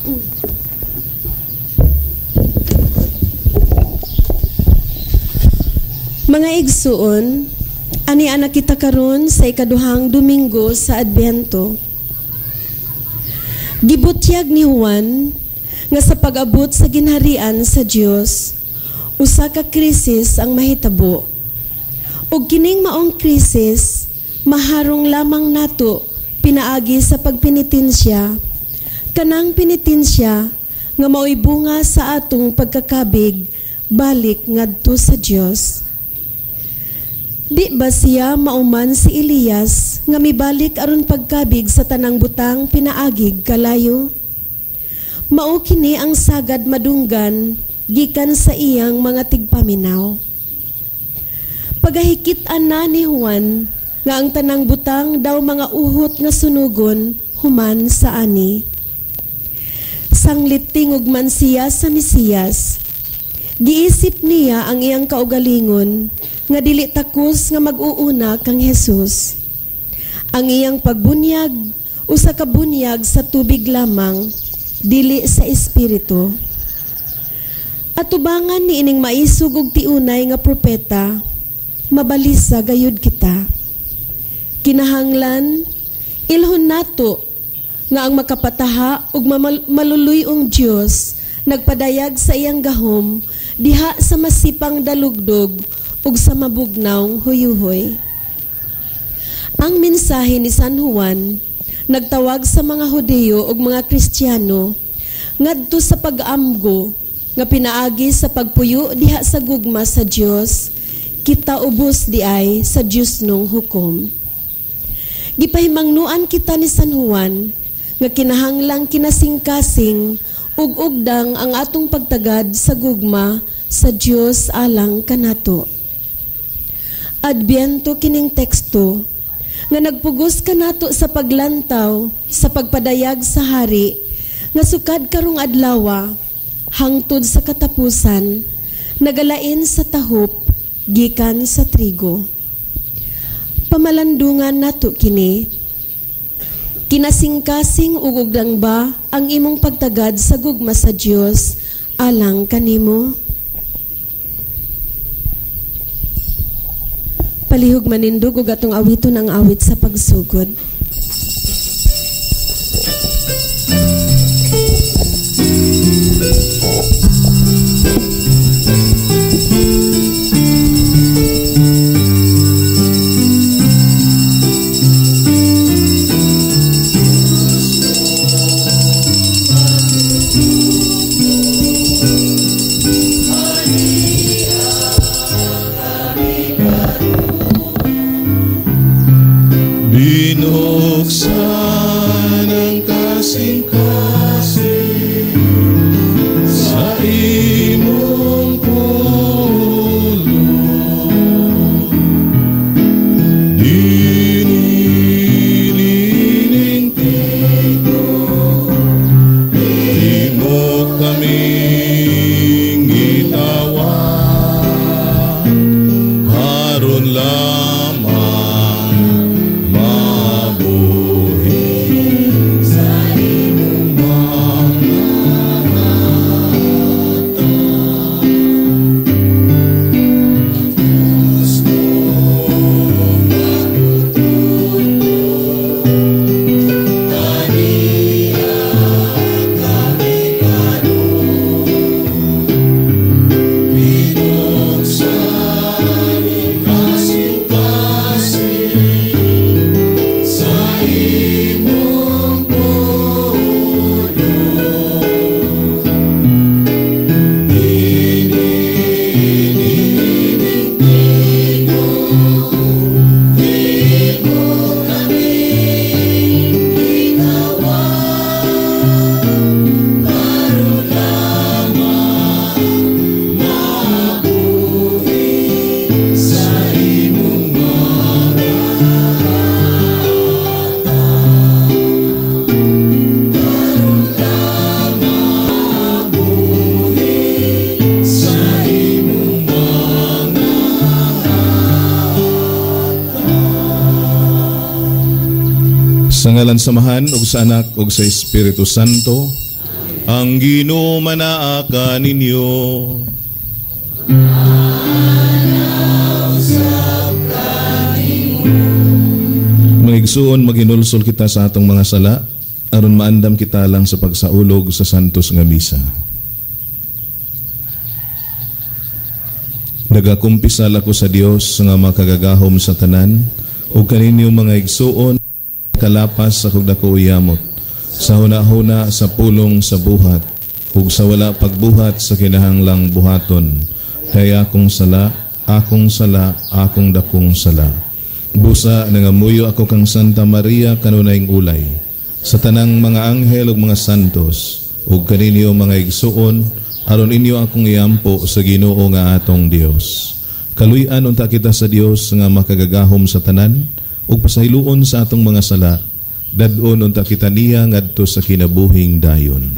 Mga igsuon, ani ana kita karon sa ikaduhang Domingo sa Adbyento. Gibutyag ni Juan nga sa pag-abot sa ginharian sa Dios, usa ka krisis ang mahitabo. Ug kining maong krisis maharong lamang nato pinaagi sa pagpenitensya, kanang penitensya nga maoy bunga sa atong pagkakabig balik ngadto sa Dios. Di ba siya mauman si Elias nga mibalik aron pagkabig sa tanang butang pinaagig kalayo? Mao kini ang sagad madunggan gikan sa iyang mga tigpaminaw. Pagahikit-an na ni Juan nga ang tanang butang daw mga uhot nga sunugon human sa ani. Sanglit tingog man siya sa Mesiyas. Giisip niya ang iyang kaugalingon nga dili takos nga mag-uuna kang Jesus. Ang iyang pagbunyag usa ka bunyag sa tubig lamang, dili sa espiritu. Atubangan ni ining maisog og tiunay nga propeta, mabalisa gayud kita. Kinahanglan ilhon nato nga ang makapataha ug maluluyong Dios nagpadayag sa iyang gahom diha sa masipang dalugdog ug sa mabugnawng huyuhoy. Ang mensahe ni San Juan nagtawag sa mga Hudiyo ug mga Kristiyano ngadto sa pag-amgo nga pinaagi sa pagpuyo diha sa gugma sa Dios, kita ubos diay sa Dios nung hukom. Gipahimangnuan kita ni San Juan nga kinahanglang kinasingkasing ug ugdang ang atong pagtagad sa gugma sa Dios alang kanato. Adbyento kining teksto nga nagpugos kanato sa paglantaw sa pagpadayag sa hari nga sukad karong adlawa hangtod sa katapusan nagalain sa tahop gikan sa trigo. Pamalandungan nato kini. Kinasingkasing ug ugdang ba ang imong pagtagad sa gugma sa Dios alang kanimo? Palihog manindog ug atong awiton ang awit sa pagsugod. Binuksan ang kasing-kasing sa imong pulong, dinilining tigo, imo kaming gitawag, haron lamang mabuhi sa imong mga mata. Gusto matututo, aniya kami karon. Binuksan ang kasing-kasing sa imong pulong, dinilining tigo, imo kaming gitawag, aron lamang mabuhi sa imong mga mata. Aron lamang mabuhi sa imong mga mata. Sa ngalan sa Amahan ug sa Anak ug sa Espiritu Santo. Ang Ginoo manaa kaninyo. Mga igsuon, maghinulsol kita sa atong mga sala aron maandam kita lang sa pagsaulog sa santos nga misa. Nagakumpisal ako sa Dios nga makagagahom sa tanan ug kaninyo mga igsuon, kalapas sa kog dako yamot sa huna-huna, sa pulong, sa buhat ug sa wala pagbuhat sa kinahanglang buhaton. Kay akong sala, akong sala, akong dakong sala. Busa nangamuyo ako kang Santa Maria kanunayng ulay, sa tanang mga anghel ug mga santos, ug kaninyo mga igsuon, aron inyo akong iampo sa Ginoo nga atong Dios. Kaluy-an unta kita sa Dios nga makagagahom sa tanan, ug pasahiluon sa atong mga sala. Dad-on unta kita niya ngadto sa kinabuhing dayon.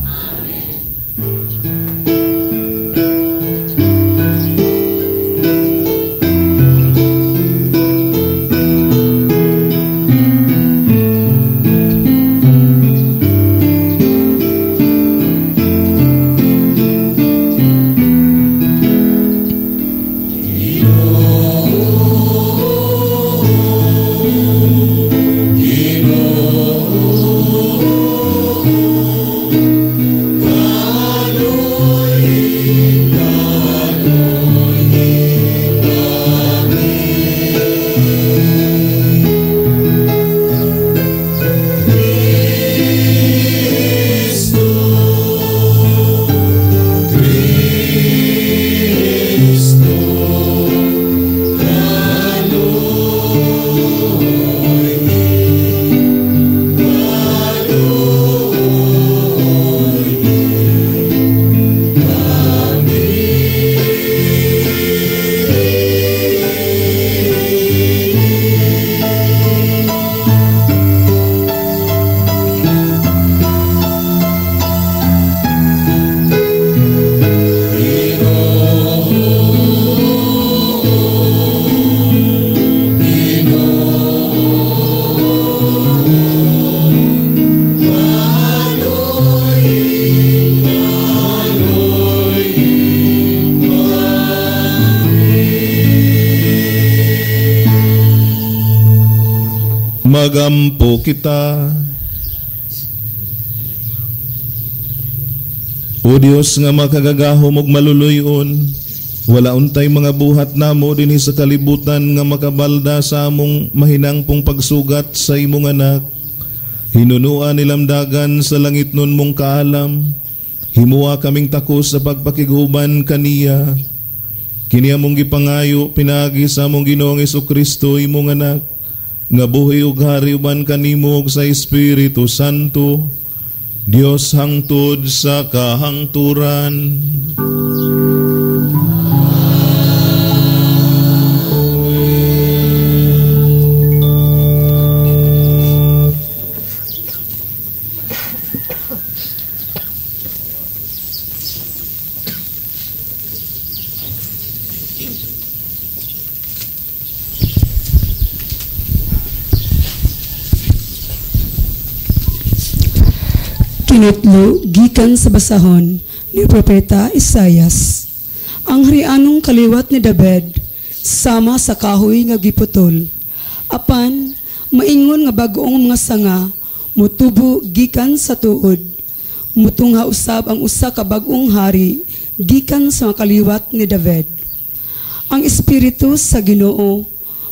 Magampo kita. O Dios nga makagagahom ug maluluyon, wala untay mga buhat namo dinhi sa kalibutan nga makabalda sa among mahinangpong pagsugat sa imong anak. Hinunuan nilamdagan sa langit nun mong kaalam. Himuha kaming takos sa pagpakighuban kaniya. Kini among gipangayo pinaagi sa among Ginoong Hesukristo imong anak, nga buhi ug hari uban kanimo ug sa Espiritu Santo, Dios hangtod sa kahangturan. Kinutlo gikan sa basahon ni Propeta Isayas. Ang harianong kaliwat ni David sama sa kahoy nga giputol. Apan maingon nga bag-ong mga sanga mutubo gikan sa tuod. Mutungha usab ang usa ka bag-ong hari gikan sa mga kaliwat ni David. Ang espiritu sa Ginoo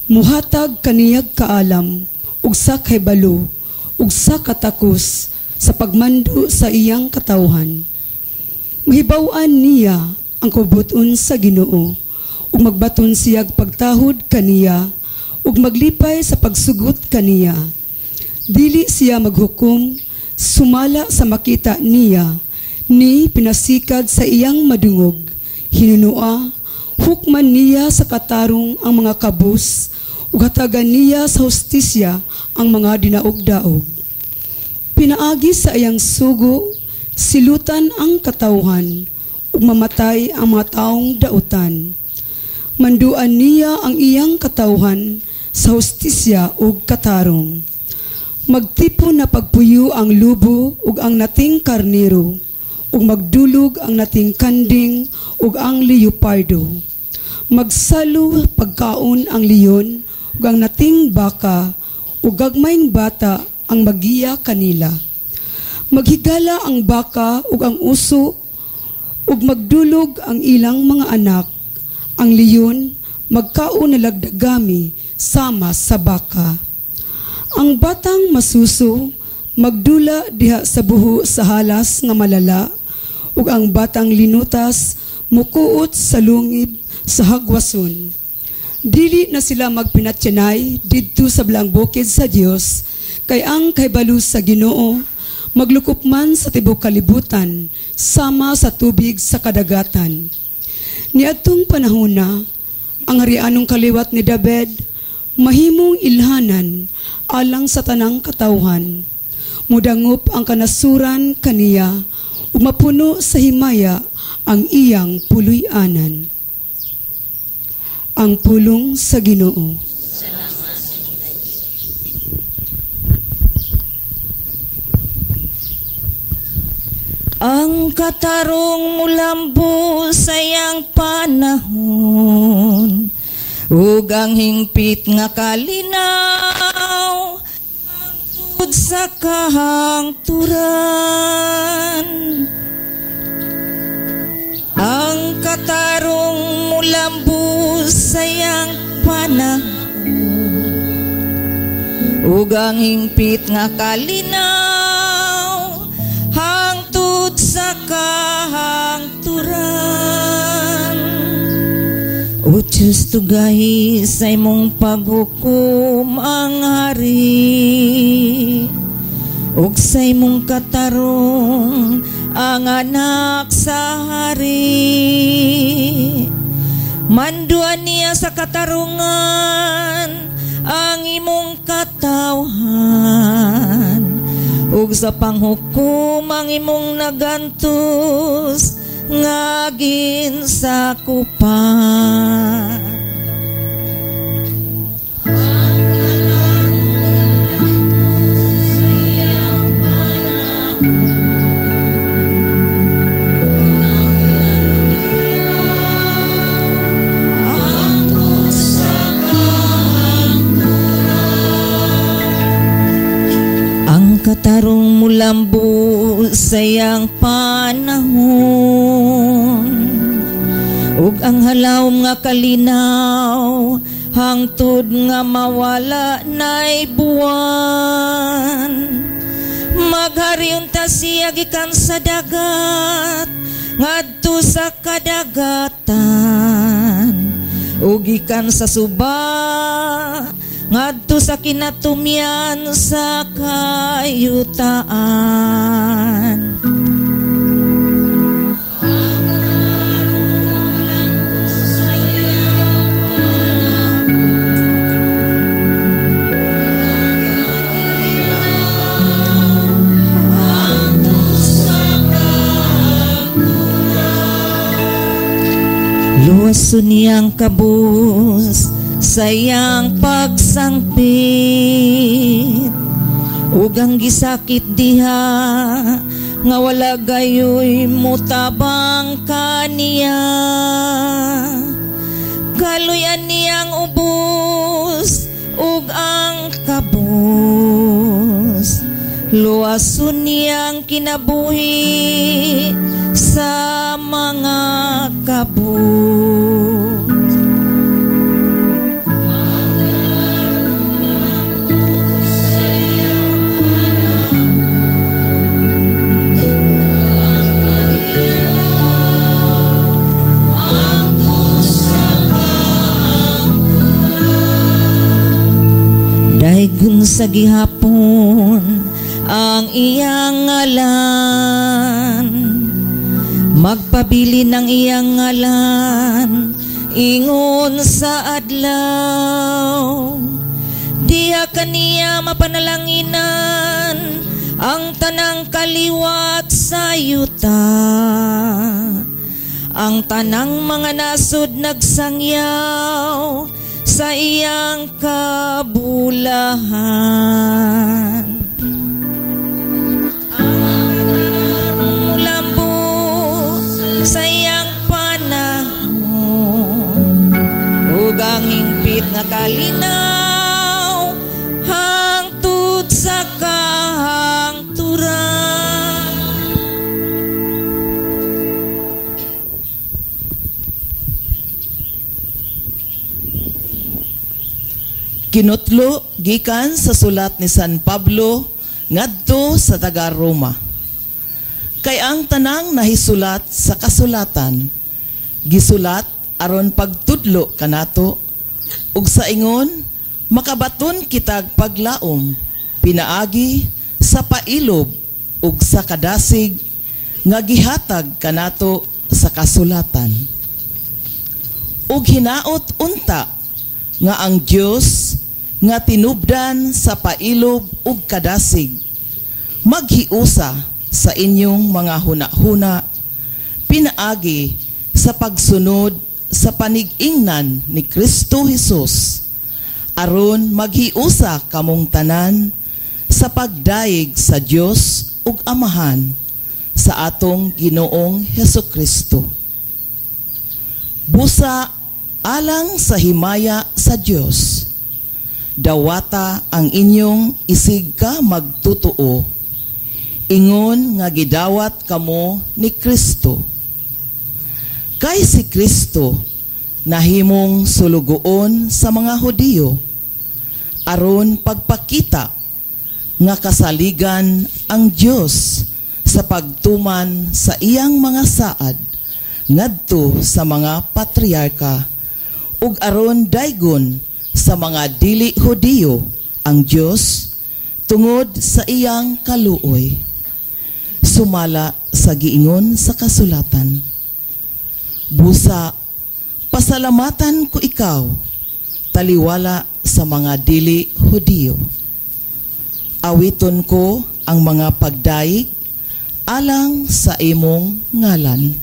muhatag kaniyag kaalam ug sa kahibalo ug sa katakos sa pagmando sa iyang katawhan. Mahibaw-an niya ang kubuton sa Ginoo ug magbaton siyag pagtahod kaniya ug maglipay sa pagsugot kaniya. Dili siya maghukom sumala sa makita niya, ni pinasikad sa iyang madungog. Hinunua, hukman niya sa katarong ang mga kabus ug hatagan niya sa hustisya ang mga dinaog-daog. Pinaagi sa iyang sugo, silutan ang katawhan, ug mamatay ang mga taong dautan. Manduan niya ang iyang katawhan sa hustisya ug katarong. Magtipon na pagpuyo ang lubo ug ang nating karniro, ug magdulog ang nating kanding ug ang leopardo. Magsalo pagkaon ang leon ug ang nating baka ug gagmayng bata ang magiya kanila. Maghigala ang baka ug ang uso ug magdulog ang ilang mga anak. Ang leon magkaon nalagdagami sama sa baka. Ang batang masuso magdula diha sa buho sa halas nga malala ug ang batang linutas mukuot sa lungib sa hagwason. Dili na sila magpinatyanay didto sa balaang bukid sa Dios, kay ang kahibalo sa Ginoo maglukop man sa tibuok kalibutan sama sa tubig sa kadagatan. Niadtong panahona, ang harianong kaliwat ni David mahimong ilhanan alang sa tanang katawhan. Mudangop ang kanasuran kaniya, ug mapuno sa himaya ang iyang puloy-anan. Ang pulong sa Ginoo. Ang katarong mulambo sa iyang panahon, ug ang hingpit nga kalinaw hangtod sa kahangturan. Ang katarong mulambo sa iyang panahon, ug ang hingpit nga kalinaw hangtod sa kahangturan. O Diyos, tugahi sa imong paghukom ang hari, ug sa imong katarong ang anak sa hari. Manduan niya sa katarungan ang imong katawhan, ug sa panghukom ang imong nagantos nga ginsakupan. Ang katarong mulambo sa iyang panahon, ug ang halawom nga kalinaw hangtod nga mawala nay buwan. Maghari unta siya gikan sa dagat ngadto sa kadagatan, ug gikan sa suba ngadto sa kinatumyan sa kayutaan. Luwason niyang kabus sa iyang pagsangpit, ug ang gisakit diha nga wala gayoy mutabang kaniya. Kaluyan niyang ubos ug ang kabus, luwason niyang kinabuhi sa mga kabus. Daygon sa gihapon ang iyang ngalan, magpabili ng iyang ngalan ingon sa adlaw. Diha kaniya mapanalanginan ang tanang kaliwat sa yuta. Ang tanang mga nasod nagsangyaw sa iyang kabulahan. Ang mulambo nga kalinaw hangtod sa kahangturan. Kinutlo gikan sa sulat ni San Pablo ngadto sa taga Roma. Kay ang tanang nahisulat sa kasulatan gisulat aron pagtudlo kanato ug sa ingon makabaton kitag paglaom pinaagi sa pailob ug sa kadasig nga gihatag kanato sa kasulatan. Ug hinaot unta nga ang Dios nga tinubdan sa pailob ug kadasig maghiusa sa inyong mga hunahuna pinaagi sa pagsunod sa panigingnan ni Kristo Hesus aron maghiusa kamong tanan sa pagdayeg sa Dios ug Amahan sa atong Ginoong Hesukristo. Busa alang sa himaya sa Dios, dawata ang inyong isig ka magtutuo, ingon nga gidawat kamo ni Kristo. Kay si Kristo nahimong sulugoon sa mga Hudiyo, aron pagpakita nga kasaligan ang Dios sa pagtuman sa iyang mga saad ngadto sa mga patriarka, ug aron daygon sa mga dili Hudiyo ang Dios tungod sa iyang kaluoy, sumala sa giingon sa kasulatan. Busa pasalamatan ko ikaw, taliwala sa mga dili Hudiyo. Awiton ko ang mga pagdayeg alang sa imong ngalan.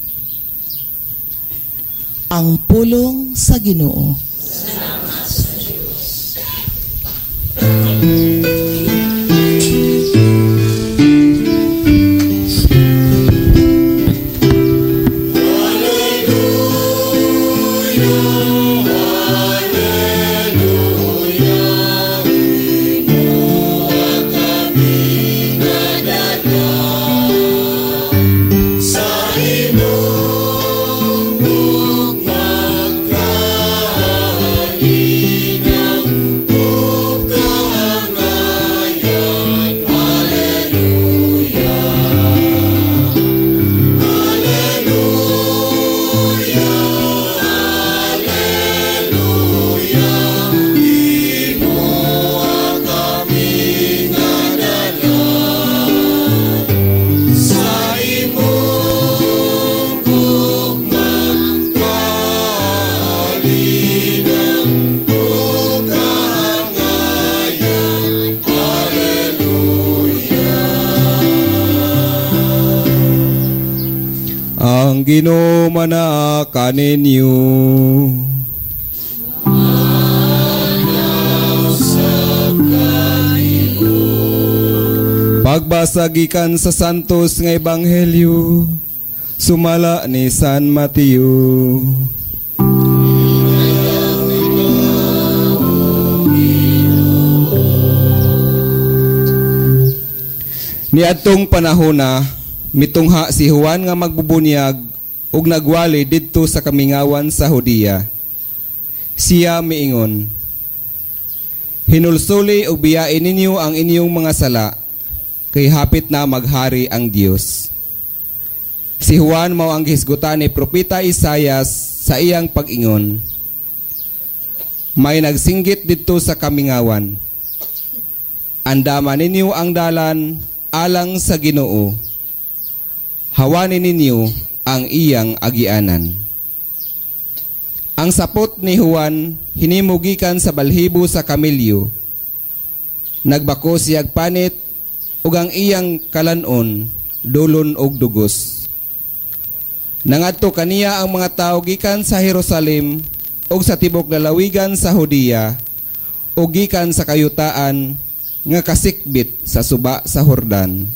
Ang pulong sa Ginoo. Salamat sa Diyos. Ang Ginoo manaa kaninyo. Pagbasa gikan sa Santos nga Ebanghelyo sumala ni San Mateo. Niadtong panahona, mitungha si Juan nga magbubunyag ug nagwali didto sa kamingawan sa Hudiya. Siya miingon, "Hinulsuli ug biyain ninyo ang inyong mga sala, kay hapit na maghari ang Dios." Si Juan mao ang gihisgutan ni Propeta Isayas sa iyang pag-ingon, "May nagsinggit didto sa kamingawan, andaman ninyo ang dalan alang sa Ginoo. Hawanin ninyo ang iyang agianan." Ang sapot ni Juan hinimugikan sa balhibo sa kamilyo. Nagbako siyag panit ug ang iyang kalanon dulon og dugos. Nangadto kaniya ang mga tawo gikan sa Jerusalem ug sa tibok lalawigan sa Hudiya ug gikan sa kayutaan nga kasikbit sa suba sa Jordan.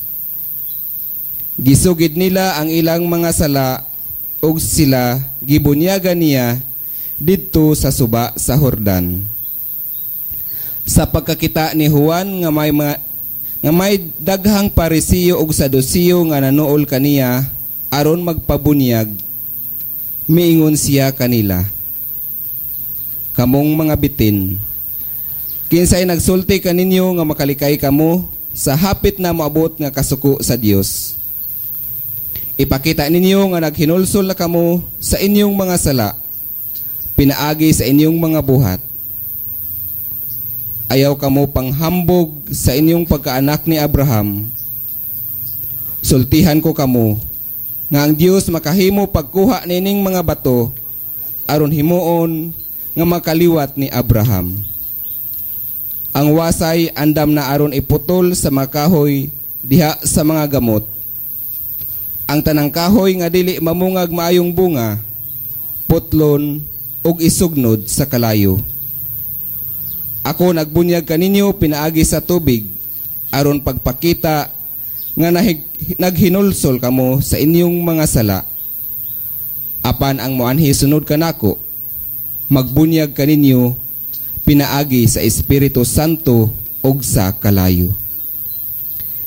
Gisugid nila ang ilang mga sala ug sila gibunyagan niya didto sa suba sa Jordan. Sa pagkakita ni Juan nga may mga, nga may daghang Parisiyo ug Sadusiyo nga nanuol kaniya aron magpabunyag, miingon siya kanila, "Kamong mga bitin, kinsay nagsulti kaninyo nga makalikay kamo sa hapit na moabot nga kasuko sa Dios? Ipakita ninyo nga naghinulsol na kamo sa inyong mga sala, pinaagi sa inyong mga buhat. Ayaw kamo panghambog sa inyong pagkaanak ni Abraham. Sultihan ko kamo nga ang Dios makahimo pagkuha nining mga bato aron himuon nga makaliwat ni Abraham. Ang wasay andam na aron iputol sa mga kahoy diha sa mga gamot. Ang tanang kahoy nga dili mamungag maayong bunga, putlon ug isugnod sa kalayo. Ako nagbunyag kaninyo pinaagi sa tubig aron pagpakita nga naghinulsol kamo sa inyong mga sala. Apan ang moanhi sunod kanako, magbunyag kaninyo pinaagi sa Espiritu Santo ug sa kalayo.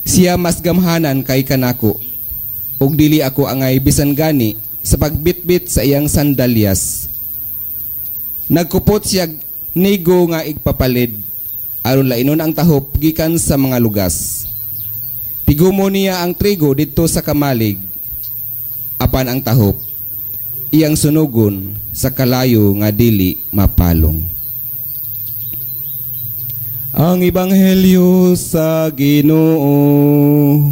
Siya mas gamhanan kay kanako, ug dili ako angay bisan gani sa pagbitbit sa iyang sandalyas. Nagkupot siya nigo nga igpapalid aron lainon ang tahop gikan sa mga lugas. Tigumo niya ang trigo didto sa kamalig, apan ang tahop iyang sunugon sa kalayo nga dili mapalong." Ang Ebanghelyo sa Ginoo.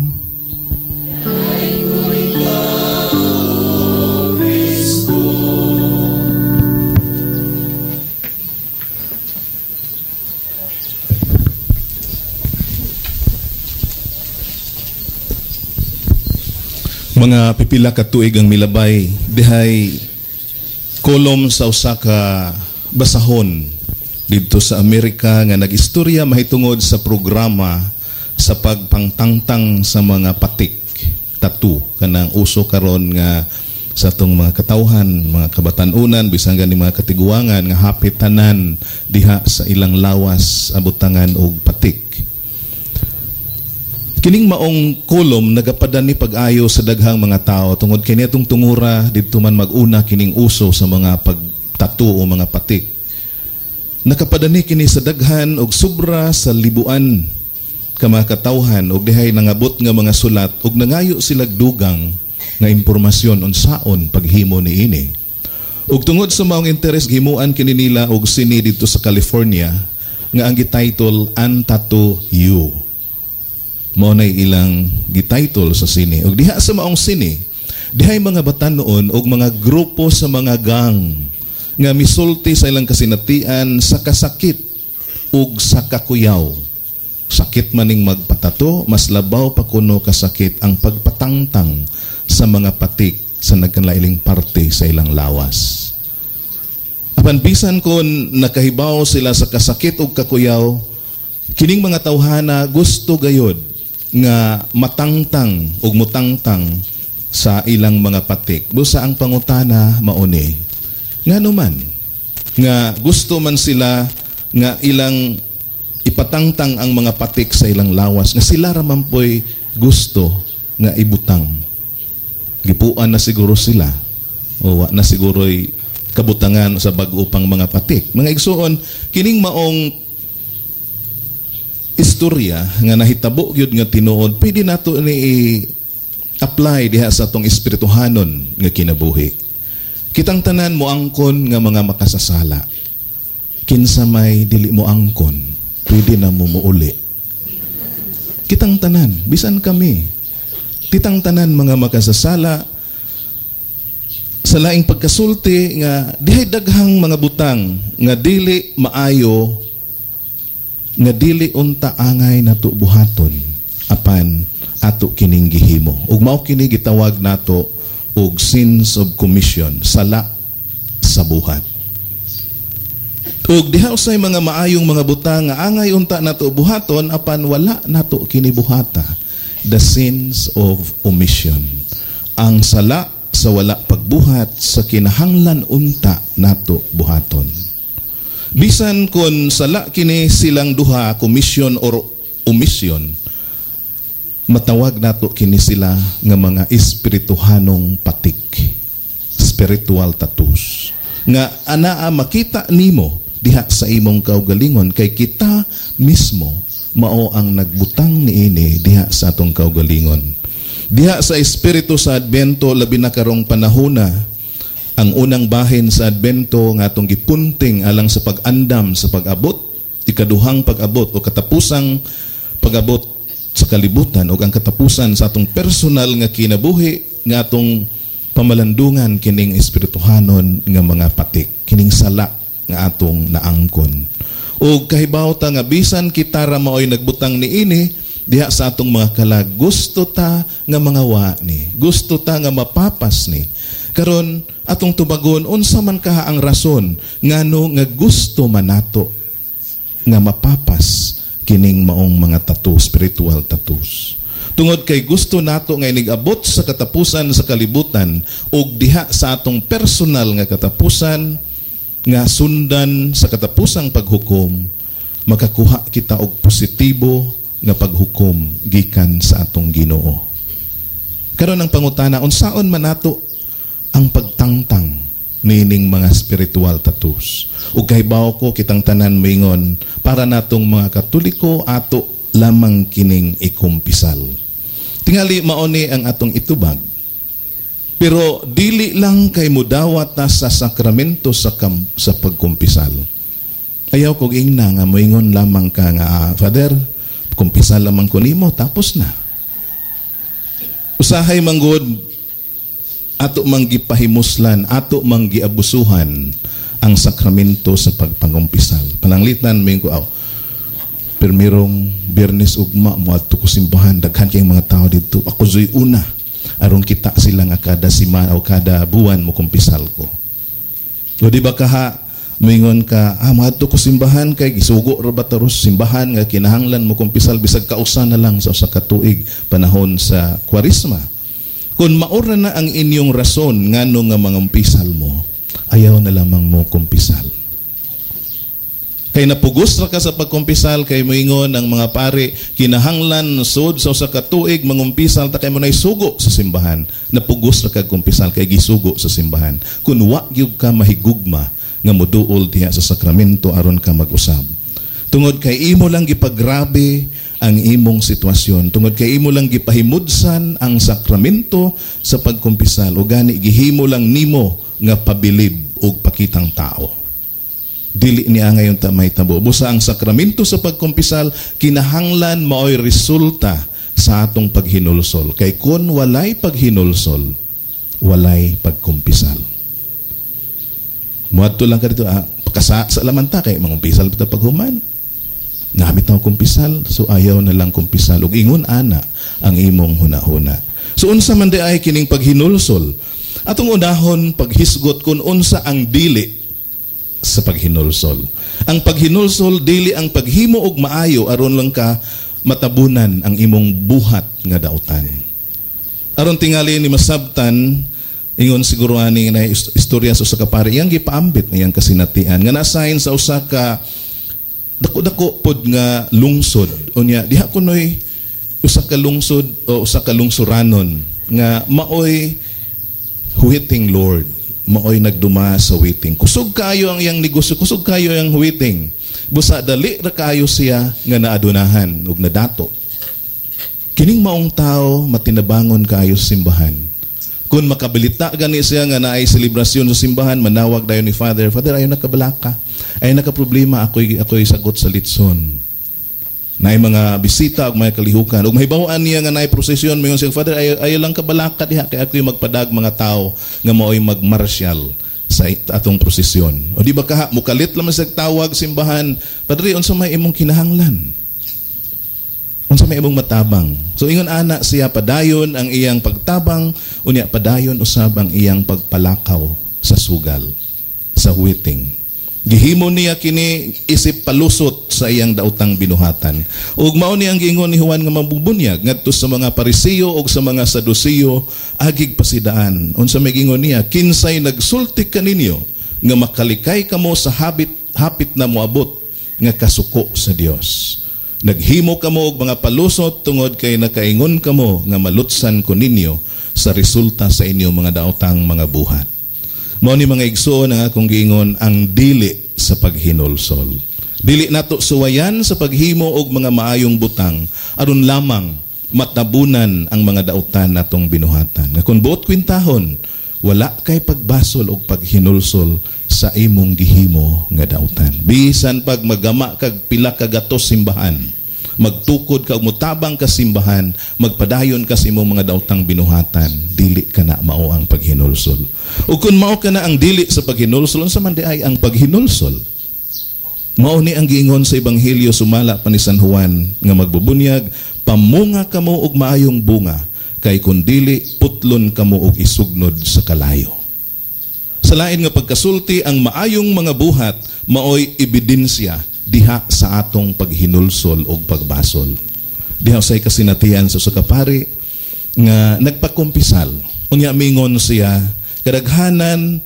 Mga pipila ka tuig ang milabay dihay kolom sa usa ka basahon didto sa Amerika nga nag-istorya mahitungod sa programa sa pagpangtangtang sa mga patik, tattoo, kanang uso karon nga sa atong mga katawhan, mga kabatan-unan, bisan gani mga katiguangan nga hapit tanan diha sa ilang lawas abutangan og patik. Kining maong kolom nagapadani pag-ayo sa daghang mga tao tungod kini atong tungura didto man mag-una kining uso sa mga pagtattoo o mga patik. Nakapadani kini sa daghan og sobra sa libuan ka mga katawhan og dihay nangabot nga mga sulat og nangayo silag dugang nga impormasyon unsaon paghimo niini. Og tungod sa maong interes gihimuan kini nila og sine didto sa California nga ang gititle Untattoo You. Mao nay ilang gititle sa sine. Og diha sa maong sine, dihay mga batan-on og mga grupo sa mga gang nga misulti sa ilang kasinatian sa kasakit ug sa kakuyaw. Sakit maning magpatato, mas labaw pa kuno kasakit ang pagpatangtang sa mga patik sa nagkanlailing parte sa ilang lawas. Apan bisan kon nakahibaw sila sa kasakit ug kakuyaw, kining mga tawhana gusto gayod nga matangtang ug mutangtang sa ilang mga patik. Busa ang pangutana mauni, ngano man nga gusto man sila nga ilang ipatangtang ang mga patik sa ilang lawas, nga sila ra man po'y gusto nga ibutang. Gipuan na siguro sila o wa na siguro'y kabutangan sa bag-o pang mga patik. Mga igsuon, kining maong istorya nga nahitabo gyud nga tinuod, pwede nato ni i-apply diha sa atong espirituhanon nga kinabuhi. Kitang tanan moangkon nga mga makasasala. Kinsa may dili mo angkon, pwede na mo muuli. Kitang tanan, bisan kami. Kitang tanan mga makasasala sa laing pagkasulti nga dihay daghang mga butang nga dili maayo, nga dili unta angay nato buhaton apan ato kining gihimo. Ug mao kini gitawag nato og sins of commission, sala sa buhat. Ug diha usay mga maayong mga butang nga angay unta nato buhaton apan wala nato kini buhata, the sins of omission. Ang sala sa wala pagbuhat sa kinahanglan unta nato buhaton. Bisan kung sala kini silang duha, commission or omission, matawag nato kini sila nga mga espirituhanong patik, spiritual tattoos. Nga anaa makita nimo diha sa imong kaugalingon kay kita mismo mao ang nagbutang niini diha sa atong kaugalingon. Diha sa espiritu sa Adbento, labi na karong panahona, ang unang bahin sa Adbento nga atong gipunting alang sa pag-andam sa pag-abot, ikaduhang pag-abot o katapusang pag-abot sa kalibutan o ang katapusan sa atong personal nga kinabuhi, nga atong pamalandungan kining espirituhanon nga mga patik, kining sala nga atong naangkon. O kahibaw ta nga bisan kita ra maoy nagbutang niini diha sa atong mga kalag, gusto ta nga mga wa ni, gusto ta nga mapapas ni. Karon atong tubagon, unsa man kaha ang rason ngano nga gusto man nato nga mapapas kining maong mga tattoo, spiritual tattoos? Tungod kay gusto nato nga inig-abot sa katapusan sa kalibutan ug diha sa atong personal nga katapusan nga sundan sa katapusang paghukom, makakuha kita og positibo nga paghukom gikan sa atong Ginoo. Karon ang pangutana, unsaon man nato ang pagtangtang nining mga spiritual tattoos? Ug kahibaw ko kitang tanan moingon, para natong mga Katoliko, ato lamang kining ikumpisal. Tingali mao ni ang atong itubag. Pero dili lang kay mudawat ta sa sakramento sa pagkumpisal. Ayaw kog ingna nga moingon lamang ka nga, "Father, kumpisal lamang ko nimo, tapos na." Usahay manggod ato mang gipahimuslan, ato mang giabusuhan ang sakramento sa pagpangumpisal. Pananglitan mo ko, aw, permirong Biyernes ugma moadto ko simbahan, daghan kayong mga tao dito. Ako zoy una aron kita sila nga kada simana o kada buwan mo kumpisal ko. O di ba kaha moingon ka, moadto ko simbahan kay gisugo ra ba taros simbahan nga kinahanglan mo kumpisal bisag kausa na lang sa usa ka tuig panahon sa Kwaresma. Kung maura na ang inyong rason ngano nga mangumpisal mo, ayaw na lamang mo kumpisal. Kay napugos ra ka sa pagkumpisal kay moingon ang mga pare, kinahanglan sud sa usa ka tuig mangumpisal ta kay mo nay sugo sa simbahan. Napugos ra kag kumpisal kay gisugo sa simbahan. Kun wa gyud ka mahigugma nga moduol diha sa sakramento aron ka mag-usab. Tungod kay imo lang gipagrabe ang imong sitwasyon, tungod kay imo lang gipahimudsan ang sakramento sa pagkumpisal, o gani gihimo lang nimo nga pabilib og pakitang tao. Dili niya ngayon ta mahitabo. Busa ang sakramento sa pagkumpisal kinahanglan maoy resulta sa atong paghinulsol. Kay kun walay paghinulsol, walay pagkumpisal. Muadto lang ka dito, kasa sa laman ta kay mangumpisal ta paghuman. Namit na kumpisal, so ayaw na lang kumpisal. Ug ingon ana ang imong hunahuna. So unsa man di ay kining paghinulsol? Atong unahon paghisgot kun unsa ang dili sa paghinulsol. Ang paghinulsol dili ang paghimo og maayo aron lang ka matabunan ang imong buhat nga dautan. Aron tingali ni masabtan, ingon siguro ani na istorya sa usa ka pari, iyang gipaambit na iyang kasinatian nga nasahin sa usa ka dako-dako pod nga lungsod. Unya diha kunoy usa ka lungsod o usa ka lungsuranon nga maoy huwiting Lord, maoy nagduma sa huwiting. Kusog kayo ang iyang negosyo, kusog kayo ang huwiting. Busa dali ra kayo siya nga naadunahan ug nadato. Kining maong tao matinabangon kayo sa simbahan. Kung makabilita gani siya nga naay selebrasyon sa simbahan, manawag dayon ni Father, "Father, ayaw nakabalaka. Ayaw nakaproblema, ako'y sagot sa litson." Naay mga bisita ug mga kalihukan. Ug mahibaw-an niya nga naay prosesyon, moingon siya, "Father, ayaw lang kabalaka diha kay ako'y magpadag mga tao nga maoy magmarsyal sa atong prosesyon." O di ba kaha, mukalit lamang siya tawag simbahan, "Padre, unsa may imong kinahanglan? Unsa may imong matabang?" So ingon ana siya, padayon ang iyang pagtabang, unya padayon usab ang iyang pagpalakaw sa sugal, sa huwiting. Gihimo niya kini isip palusot sa iyang daotang binuhatan. Ug mao ni ang giingon ni Juan nga mabubunyag ngadto sa mga Pariseo ug sa mga Saduceo, agig pasidaan. Unsa may giingon niya? Kinsay nagsulti kaninyo nga makalikay kamo sa habit hapit na moabot nga kasuko sa Dios. Naghimo kamo og mga palusot tungod kay nakaingon kamo nga malutsan ko ninyo sa resulta sa inyong mga daotang mga buhat. Mao ni, mga igsoon, ang akong giingon, ang dili sa paghinulsol. Dili nato suwayan sa paghimo og mga maayong butang aron lamang matabunan ang mga dautan natong binuhatan. Nga kung buot kwintahon, wala kay pagbasol og paghinulsol sa imong gihimo nga dautan. Bisan pag magama kag pila ka gatos simbahan, magtukod ka ug motabang ka simbahan, magpadayon ka sa imong mga daotang binuhatan, dili ka na mao ang paghinulsol. Ug kung mao ka na ang dili sa paghinulsol, unsa man diay ang paghinulsol? Mao ni ang giingon sa Ebanghelyo sumala pa ni San Juan nga magbubunyag, pamunga kamo og maayong bunga, kay kun dili putlon kamo og isugnod sa kalayo. Sa lain nga pagkasulti, ang maayong mga buhat maoy ebidensya diha sa atong paghinulsol og pagbasol. Diha say kasinatian sa usa ka pari nga nagpakumpisal. Unya mingon siya, kadaghanan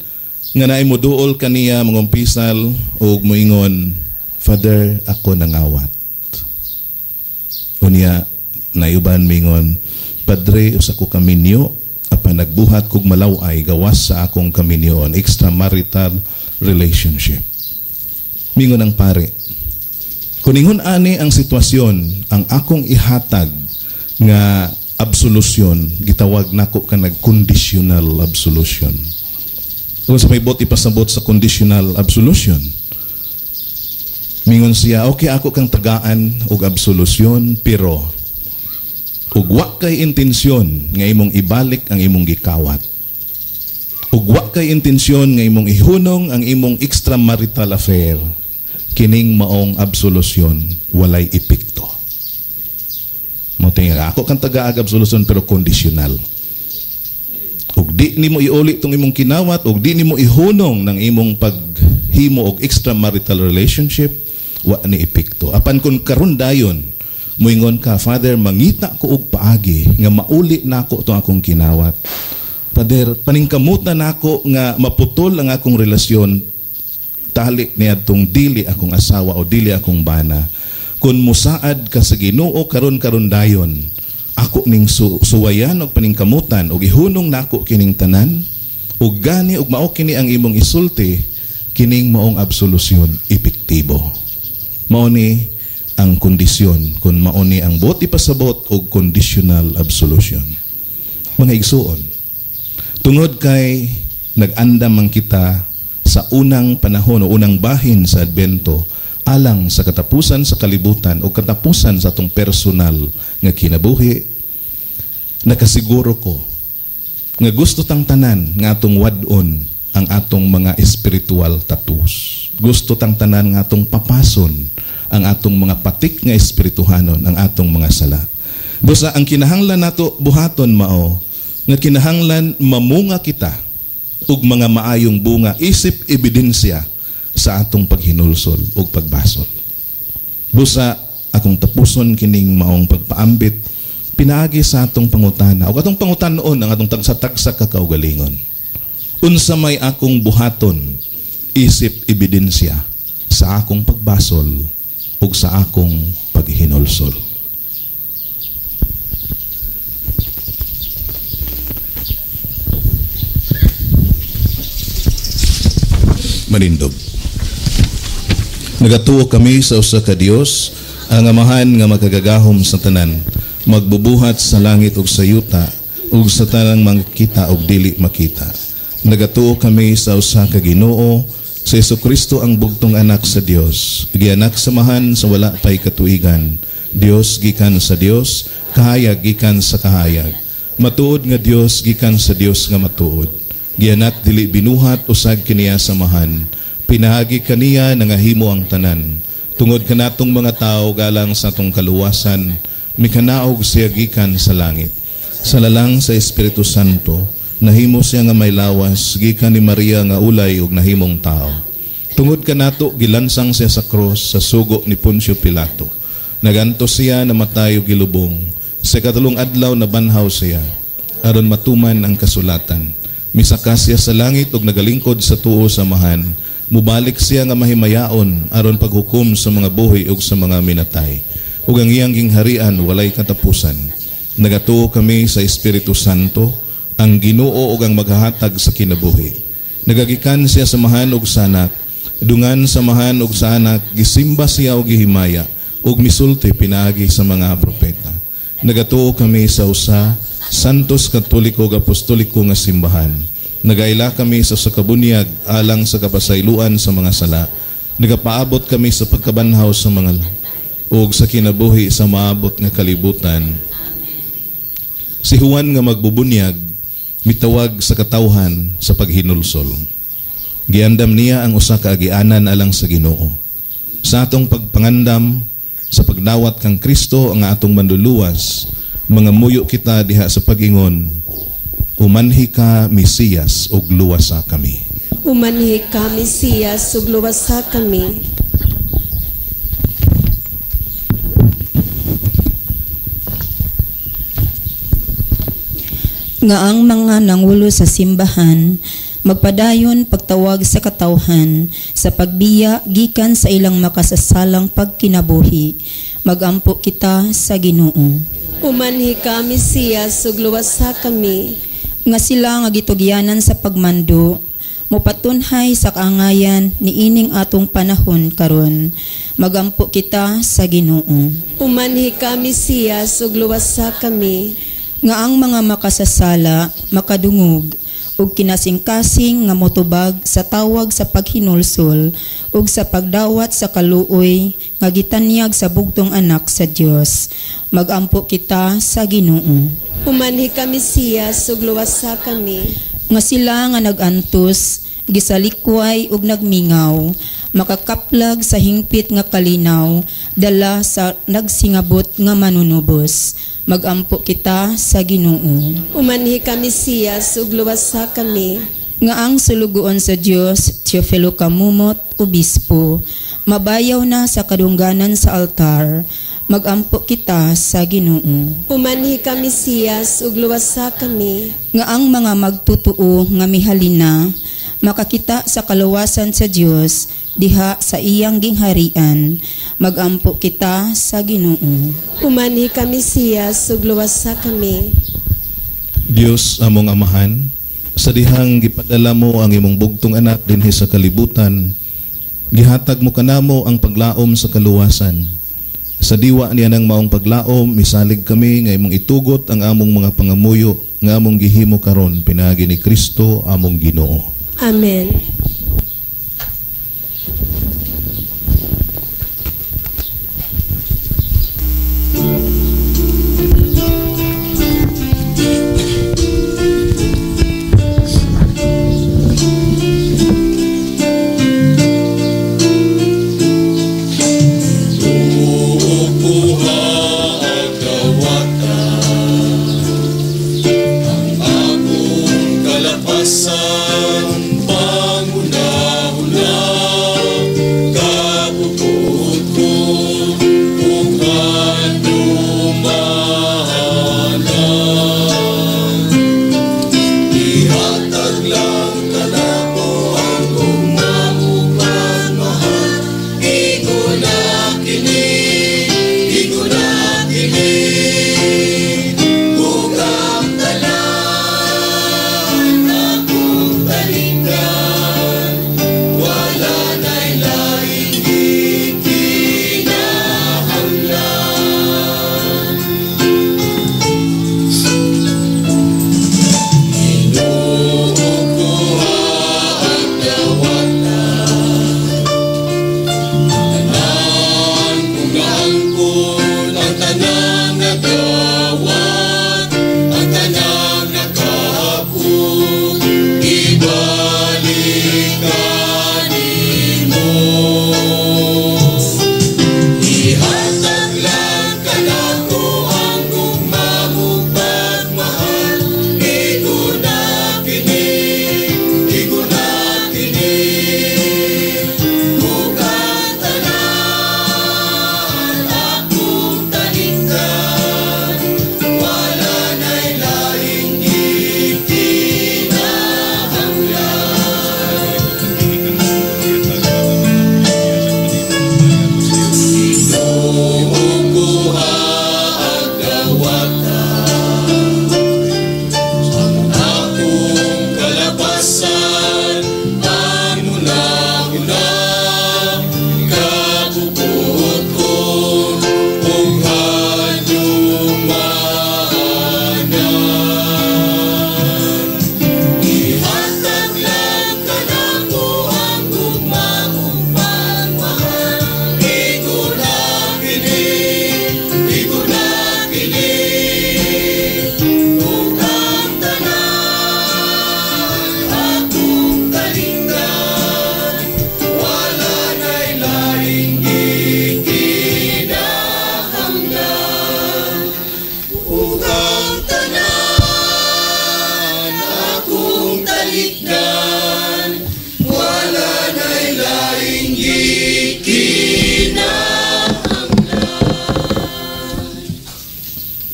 nga naay moduol kaniya mangumpisal og moingon, "Father, ako nangawat." Unya nayuban mingon, "Padre, usa ko kaminyo, apan nagbuhat kog malaw-ay gawas sa akong kaminyoon, extramarital relationship." Mingon ang pare, "Kung ingon ani ang sitwasyon, ang akong ihatag nga absolution, gitawag nako ka nag-conditional absolution." Kung sa may buot ipasabot sa conditional absolution. Mingon siya, "Okay, ako kang tagaan og absolution, pero ug wa kay intensyon nga imong ibalik ang imong gikawat, ug wa kay intensyon nga imong ihunong ang imong extramarital affair, kining maong absolution walay epekto." Mo tinga ako kang tagaag absolution pero conditional. Ug di nimo iuli tong imong kinawat ug di nimo ihunong ng imong paghimo og extramarital relationship, wa ni epekto. Apan kung karon dayon muingon ka, "Father, mangita ko og paagi nga mauli nako tong akong kinawat. Father, paningkamutan nako nga maputol ang akong relasyon tali niadtong dili akong asawa o dili akong bana." Kung musaad ka sa Ginoo karon karon dayon, ako ning suwayan og paningkamutan og ihunong nako kining tanan, ug gani og mao kini ang imong isulti, kining maong absolusyon epektibo. Mao ni ang kondisyon kung mao ni ang buot ipasabot og conditional absolution. Mga igsuon, tungod kay nag-andam man kita sa unang panahon o unang bahin sa Adbento alang sa katapusan sa kalibutan o katapusan sa atong personal nga kinabuhi, nakasiguro ko nga gusto tang tanan nga atong wad-on ang atong mga espiritual tattoos. Gusto tang tanan nga atong papason ang atong mga patik nga espirituhanon, ang atong mga sala. Busa ang kinahanglan nato buhaton mao nga kinahanglan mamunga kita og mga maayong bunga isip ebidensya sa atong paghinulsol ug pagbasol. Busa akong tapuson kining maong pagpaambit pinaagi sa atong pangutana ug atong pangutanon ang atong tagsa-tagsa ka kaugalingon. Unsa may akong buhaton isip ebidensya sa akong pagbasol ug sa akong paghinulsol? Manindog. Nagatuo kami sa usa ka Dios, ang Amahan nga makagagahom sa tanan, magbubuhat sa langit ug sa yuta, ug sa tanang makita ug dili makita. Nagatuo kami sa usa ka Ginoo, sa Jesucristo ang bugtong anak sa Dios, gianak sa Amahan sa wala pay katuigan, Dios gikan sa Dios, kahayag gikan sa kahayag. Matuod nga Dios gikan sa Dios nga matuod. Gianak dili binuhat usag kiniya sa Amahan. Pinaagi kaniya nangahimo ang tanan. Tungod kanatong mga tao galang sa atong kaluwasan, mikanaog siya gikan sa langit. Sa lalang sa Espiritu Santo, nahimo siya nga may lawas gikan ni Maria nga ulay ug nahimong tao. Tungod kanato gilansang siya sa krus sa sugo ni Poncio Pilato. Nagantos siya, namatay ug gilubong. Sa katulong adlaw nabanhaw siya aron matuman ang kasulatan. Misaka siya sa langit ug nagalingkod sa tuo sa Amahan. Mubalik siya nga mahimayaon aron paghukom sa mga buhi ug sa mga minatay. Ug ang iyang gingharian walay katapusan. Nagatuo kami sa Espiritu Santo, ang Ginoo ug ang maghahatag sa kinabuhi. Nagagikan siya sa Amahan ug sa Anak, dungan sa Amahan ug sa Anak, gisimba siya ug gihimaya, ug misulti pinaagi sa mga propeta. Nagatuo kami sa usa, Santos Katoliko ug Apostoliko nga simbahan. Nagaila kami sa sakabunyag alang sa kapasayloan sa mga sala. Nagapaabot kami sa pagkabanhaw sa mga ug sa kinabuhi sa maabot nga kalibutan. Si Juan nga magbubunyag mitawag sa katawhan sa paghinulsol. Giandam niya ang usa ka agianan alang sa Ginoo. Sa atong pagpangandam sa pagdawat kang Kristo ang atong manluluwas, mga muyo kita diha sa pag-ingon, umanhi ka, Mesiyas, ug luwasa kami. Umanhi ka, Mesiyas, ug luwasa kami. Nga ang mga nangulo sa simbahan magpadayon pagtawag sa katawhan sa pagbiya gikan sa ilang makasasalang pagkinabuhi. Magampo kita sa Ginoo. Umanhi ka, Mesiyas, ug luwasa kami. Nga sila nga gitugyanan sa pagmando mopatunhay sa kaangayan niining atong panahon karon. Magampo kita sa Ginoo. Umanhi ka, Mesiyas, ug luwasa kami. Nga ang mga makasasala makadungog ug kinasingkasing nga motubag sa tawag sa paghinulsol ug sa pagdawat sa kaluoy nga gitanyag sa bugtong anak sa Dios. Magampo kita sa Ginoo. Umanhi ka, Mesiyas, ug luwasa kami. Nga sila nga nagantos, gisalikway ug nagmingaw, makakaplag sa hingpit nga kalinaw, dala sa nagsingabot nga manunubos. Magampo kita sa Ginoo. Umanhi ka, Mesiyas, ug luwasa kami. Nga ang sulugoon sa Dios, Teofilo Camomot, Obispo, mabayaw na sa kadungganan sa altar. Magampo kita sa Ginoo. Umanhi ka, Mesiyas, ug luwasa kami. Nga ang mga magtutuo nga mihalina, makakita sa kaluwasan sa Dios diha sa iyang gingharian. Magampo kita sa Ginoo. Umanhi ka, Mesiyas, ug luwasa kami. Dios among Amahan, sa dihang gipadala mo ang imong bugtong anak dinhi sa kalibutan, gihatag mo kanamo ang paglaom sa kaluwasan. Sa diwa niya ng maong paglaom, misalig kami nga imong itugot ang among mga pangamuyo nga among gihimo karon pinaagi ni Kristo among Ginoo. Amen.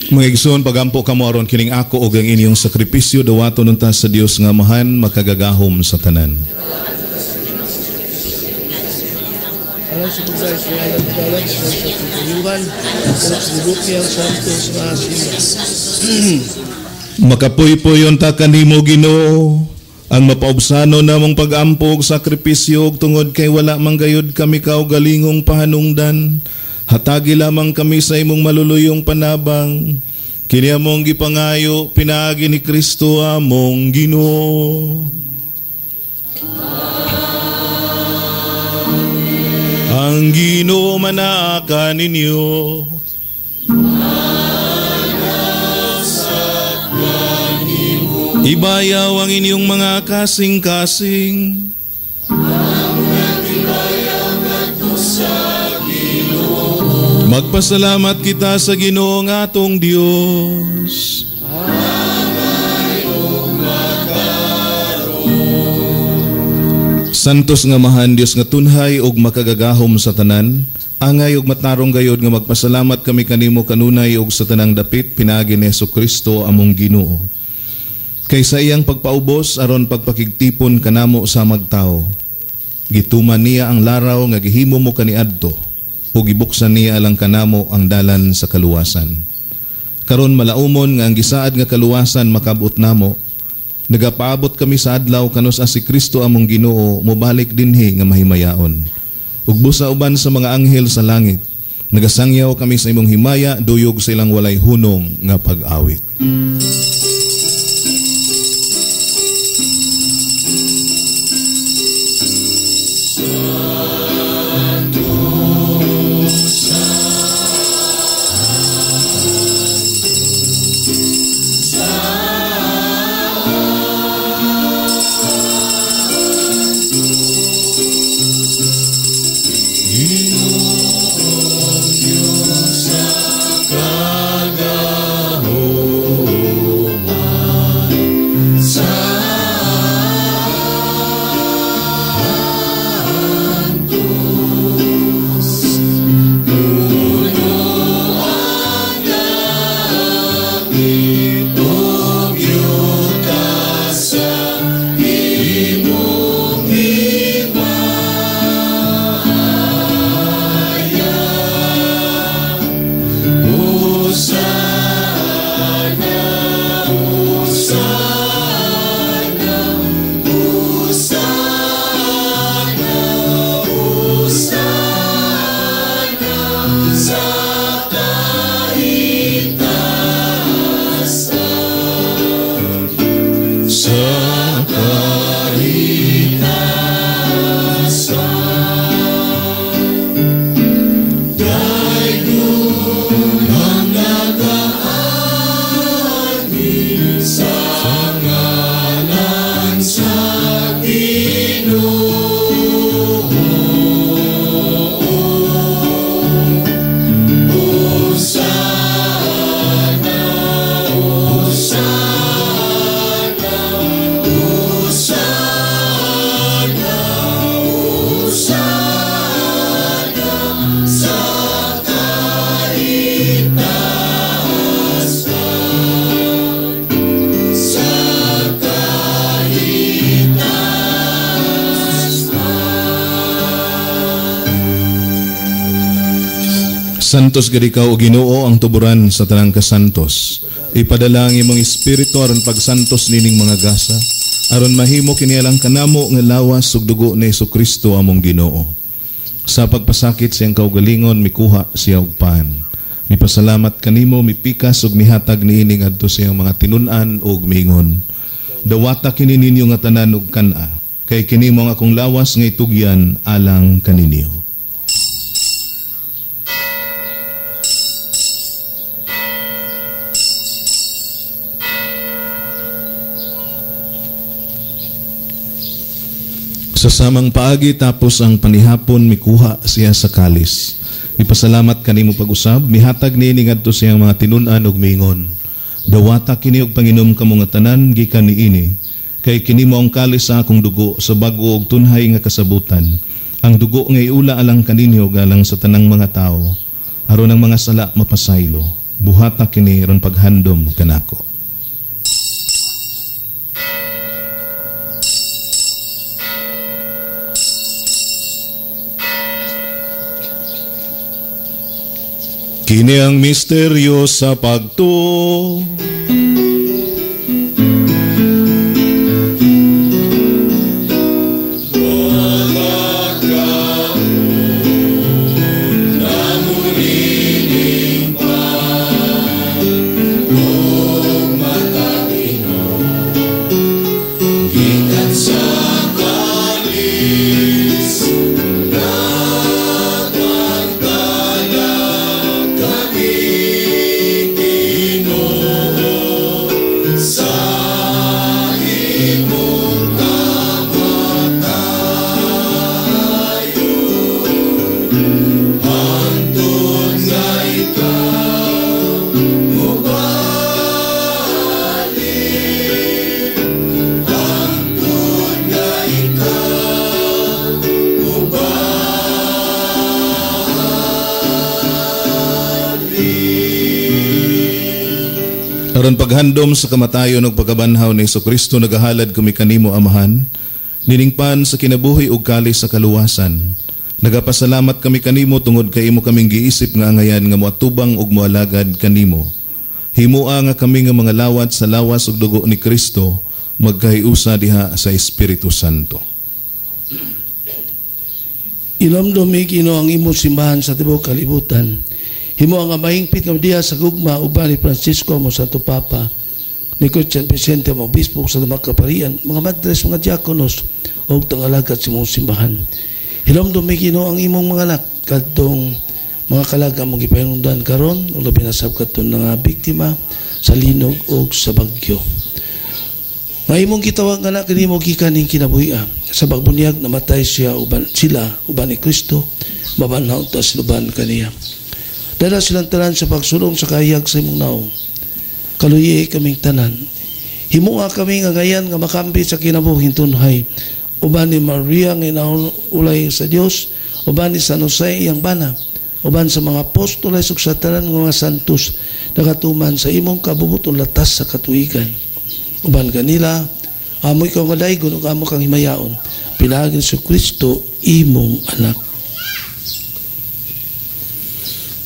Mga igsoon, pagampo kamo aron kining ako og ang inyong sakripisyo dawaton unta sa Dios nga Amahan makagagahom sa tanan. Alang sa pagdahil sa ngalan dalan sa katuyuran, sa lubukyan santo sa sila. Makapuypuyon ta kanimo Ginoo ang mapaubsano namong pagampo og sakripisyo og tungod kay wala man gayud kami kaugalingong pahanungdan. Hatagi lamang kami sa imong maluluyong panabang. Kini among gipangayo pinaagi ni Kristo among Ginoo. Ang Ginoo manaka ninyo. Ibayaw ang inyong mga kasing-kasing. Magpasalamat kita sa Ginoo nga atong Dios. Santos nga Amahan, Dios nga tunhay ug makagagahom sa tanan, angay ug matarong gayod nga magpasalamat kami kanimo kanunay ug sa tanang dapit pinaagi ni Hesukristo among Ginoo. Kay sa iyang pagpaubos aron pagpakigtipon kanamo sa magtao, gituman niya ang laraw nga gihimo mo kaniadto ug gibuksan niya alang kanamo ang dalan sa kaluwasan. Karon malaumon nga ang gisaad nga kaluwasan makabot namo. Nagapaabot kami sa adlaw kanus si Kristo among Ginoo mobalik dinhi nga mahimayaon. Ug busa uban sa mga anghel sa langit, nagasangyaw kami sa imong himaya duyog sa ilang walay hunong nga pag-awit. Santos gid ikaw o Ginoo ang tuburan sa tanang kasantos. Ipadala ang imong espiritu aron pagsantos nining mga gasa, aron mahimo kini alang kanamo nga lawas ug dugo ni Hesukristo among Ginoo. Sa pagpasakit siyang kaugalingon mikuha siya og pan. Mipasalamat kanimo, mipikas ug mihatag niini ngadto sa iyang mga tinun-an ug miingon. Dawata kini ninyo nga tanan ug kan-a, kay kini mao ang akong lawas nga itugyan alang kaninyo. Sa samang paagi tapos ang panihapon mikuha siya sa kalis. Ipasalamat kanimo pag-usab, mihatag niini ngadto sa iyang mga tinun-an ug miingon. Dawata kini og panginom kamo nga tanan gikan niini, kay kini mao ang kalis sa akong dugo sa bag-o og tunhay nga kasabutan. Ang dugo nga iula alang kaninyo galang sa tanang mga tawo, aron ang mga sala mapasaylo. Buhata kini ron paghandom kanako. Kini ang misteryo sa pagtuo. Aron paghandom sa kamatayon ug pagkabanhaw ni Hesukristo, nagahalad kami kanimo, Amahan, niningpan sa kinabuhi ug kalis sa kaluwasan. Nagapasalamat kami kanimo tungod kay imo kaming giisip nga angayan nga moatubang ug moalagad kanimo. Himoa nga kami nga mga lawat sa lawas ug dugo ni Kristo magkahiusa diha sa Espiritu Santo. Inomdumi Ginoo ang imong simbahan sa tibuok kalibutan. Himo ang mahingpit nga diha sa gugma uban ni Francisco mo Santo Papa, ni Christian Vicente mo obispo sa mga kaparian, mga madres, mga diakonos ug tangalagad sa imong simbahan. Hilomdumi Ginoo ang imong mga anak kadtong mga kalaga mong gipahinungdan karon ug labi na sab kadtong nga biktima sa linog ug sa bagyo. Nga imong gitawag nga anak kanimo gikan ning kinabuhia sa pagbunyag namatay siya uban sila uban ni Kristo, mabanhaw ta siluban kaniya. Dala silang tanan sa pagsulong sa kahayag sa imong naong. Kaluyi kaming tanan. Himua kami nga ngayan nga makampi sa kinabuhing tunhay. Uban ni Maria nga inaulay sa Dios, uban ni San Jose iyang bana, uban sa mga apostoles ug sa tanan nga mga santos nakatuman sa imong kabubuton latas sa katuigan. Uban kanila, amo ikaw nga daygon ug amo kang himayaon. Pinaagi ni Kristo imong anak.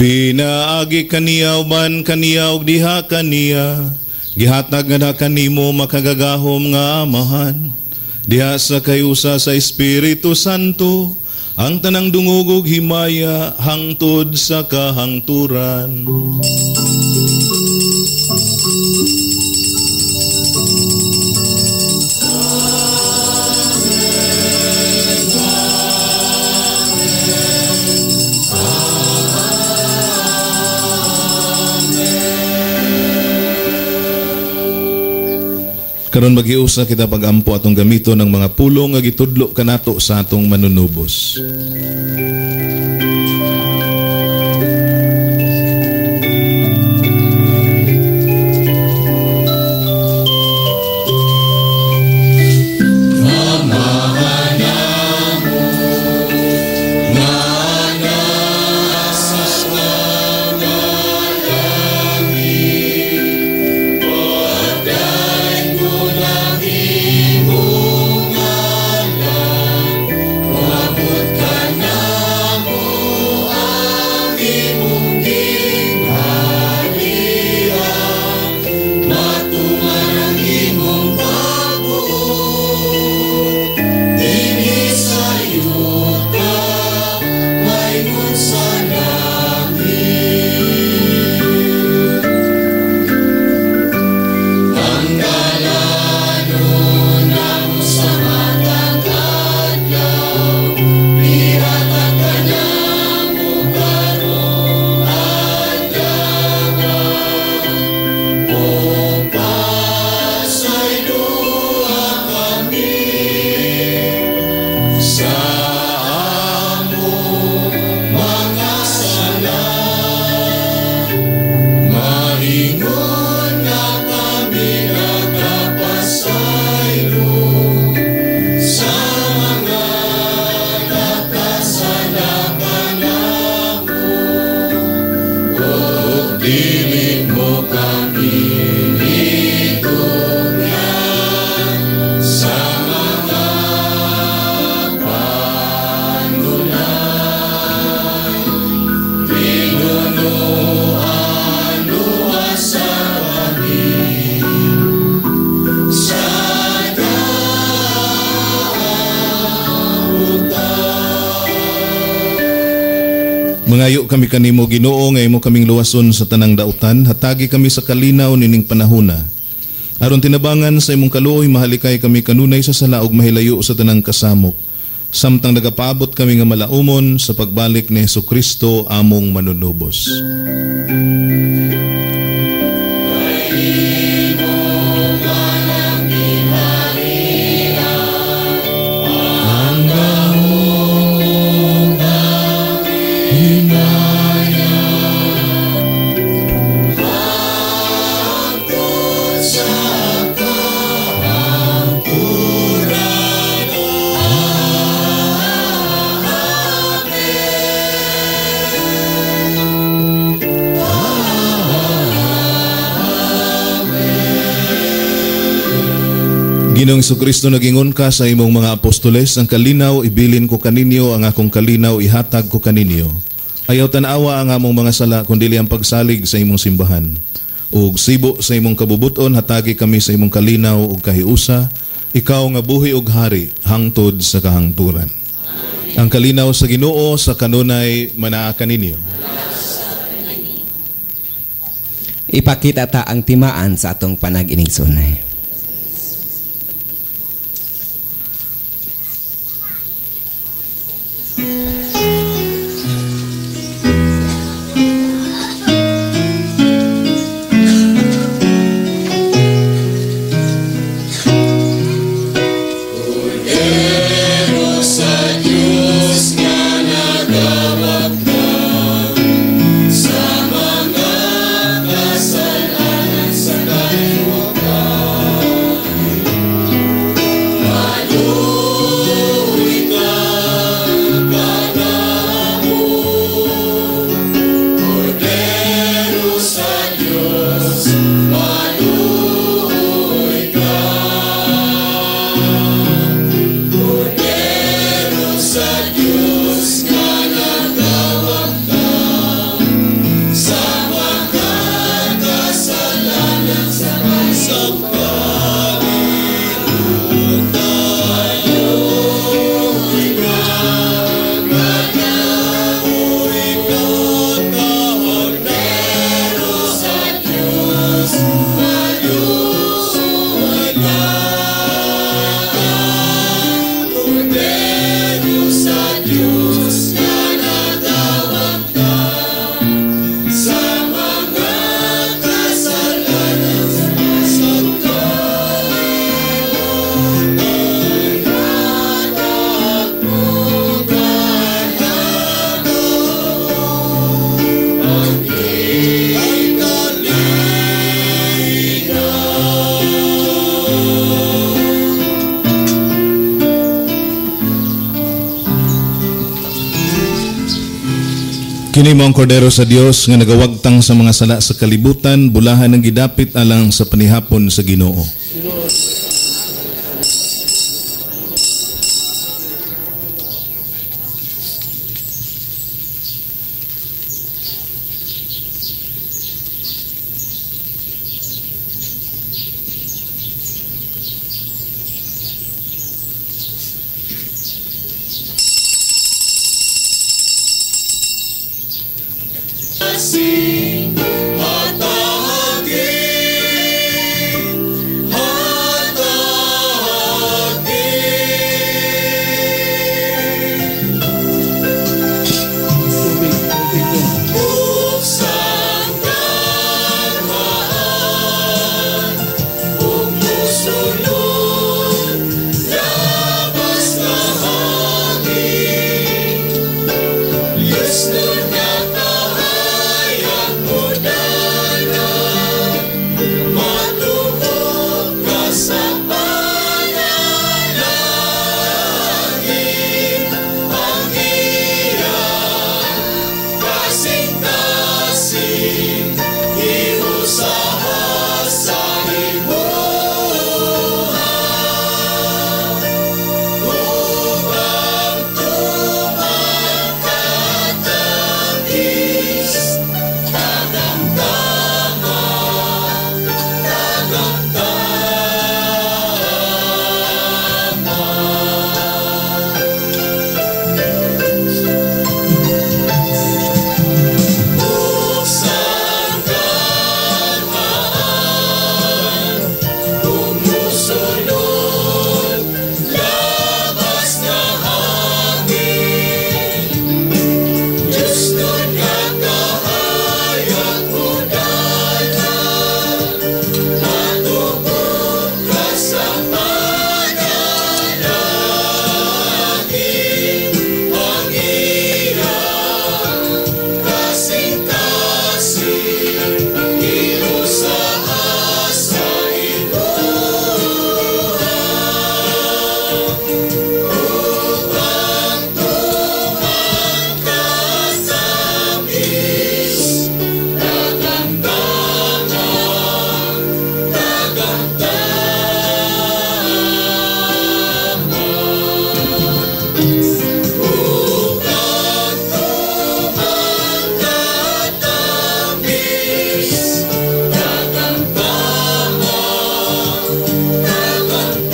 Pinaagi kaniya uban kaniya ug diha kaniya, gihatag nga kanimo makagagahom nga Amahan, diha sa kayusa sa Espiritu Santo, ang tanang dungog ug himaya hangtod sa kahangturan. Karon maghiusa kita pag-ampo atong gamito ng mga pulong nga gitudlo kanato sa atong manunubos. Mangayo kami kanimo Ginoo nga imo kaming luwason sa tanang dautan, hatagi kami sa kalinaw nining panahona. Aron tinabangan sa imong kaluoy, mahalikay kami kanunay sa sala ug mahilayo sa tanang kasamok. Samtang nagapaabot kami nga malaumon sa pagbalik ni Hesukristo among manunubos. Ginoong Hesukristo, nagingon ka sa imong mga apostoles, ang kalinaw ibilin ko kaninyo, ang akong kalinaw ihatag ko kaninyo. Ayaw tan-awa ang among mga sala, kundili ang pagsalig sa imong simbahan. Ug sibo sa imong kabubuton, hatagi kami sa imong kalinaw ug kahiusa, ikaw nga buhi ug hari, hangtod sa kahangturan. Ang kalinaw sa Ginoo sa kanunay manaa kaninyo. Ipakita ta ang timaan sa atong panag-iningsunay. Kini mo ang kordero sa Dios nga nagawagtang sa mga sala sa kalibutan, bulahan ang gidapit alang sa panihapon sa Ginoo. Yes, na Sulod, labas nga hangin, Diyos nun nga kahayag mudala, matubok ka sa panalangin, ang iyang kasing-kasing, giusaa sa imuha, upang tumang katamis, katamtaman, katamtaman. Upang tumang katamis, katamtaman, katamtaman.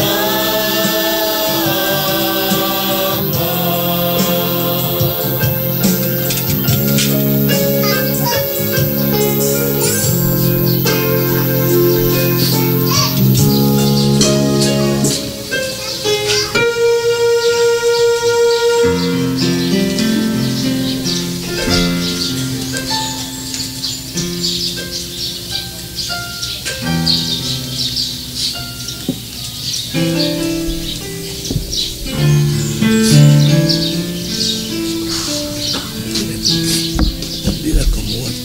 Di na kumuhat. Di na kumuhat.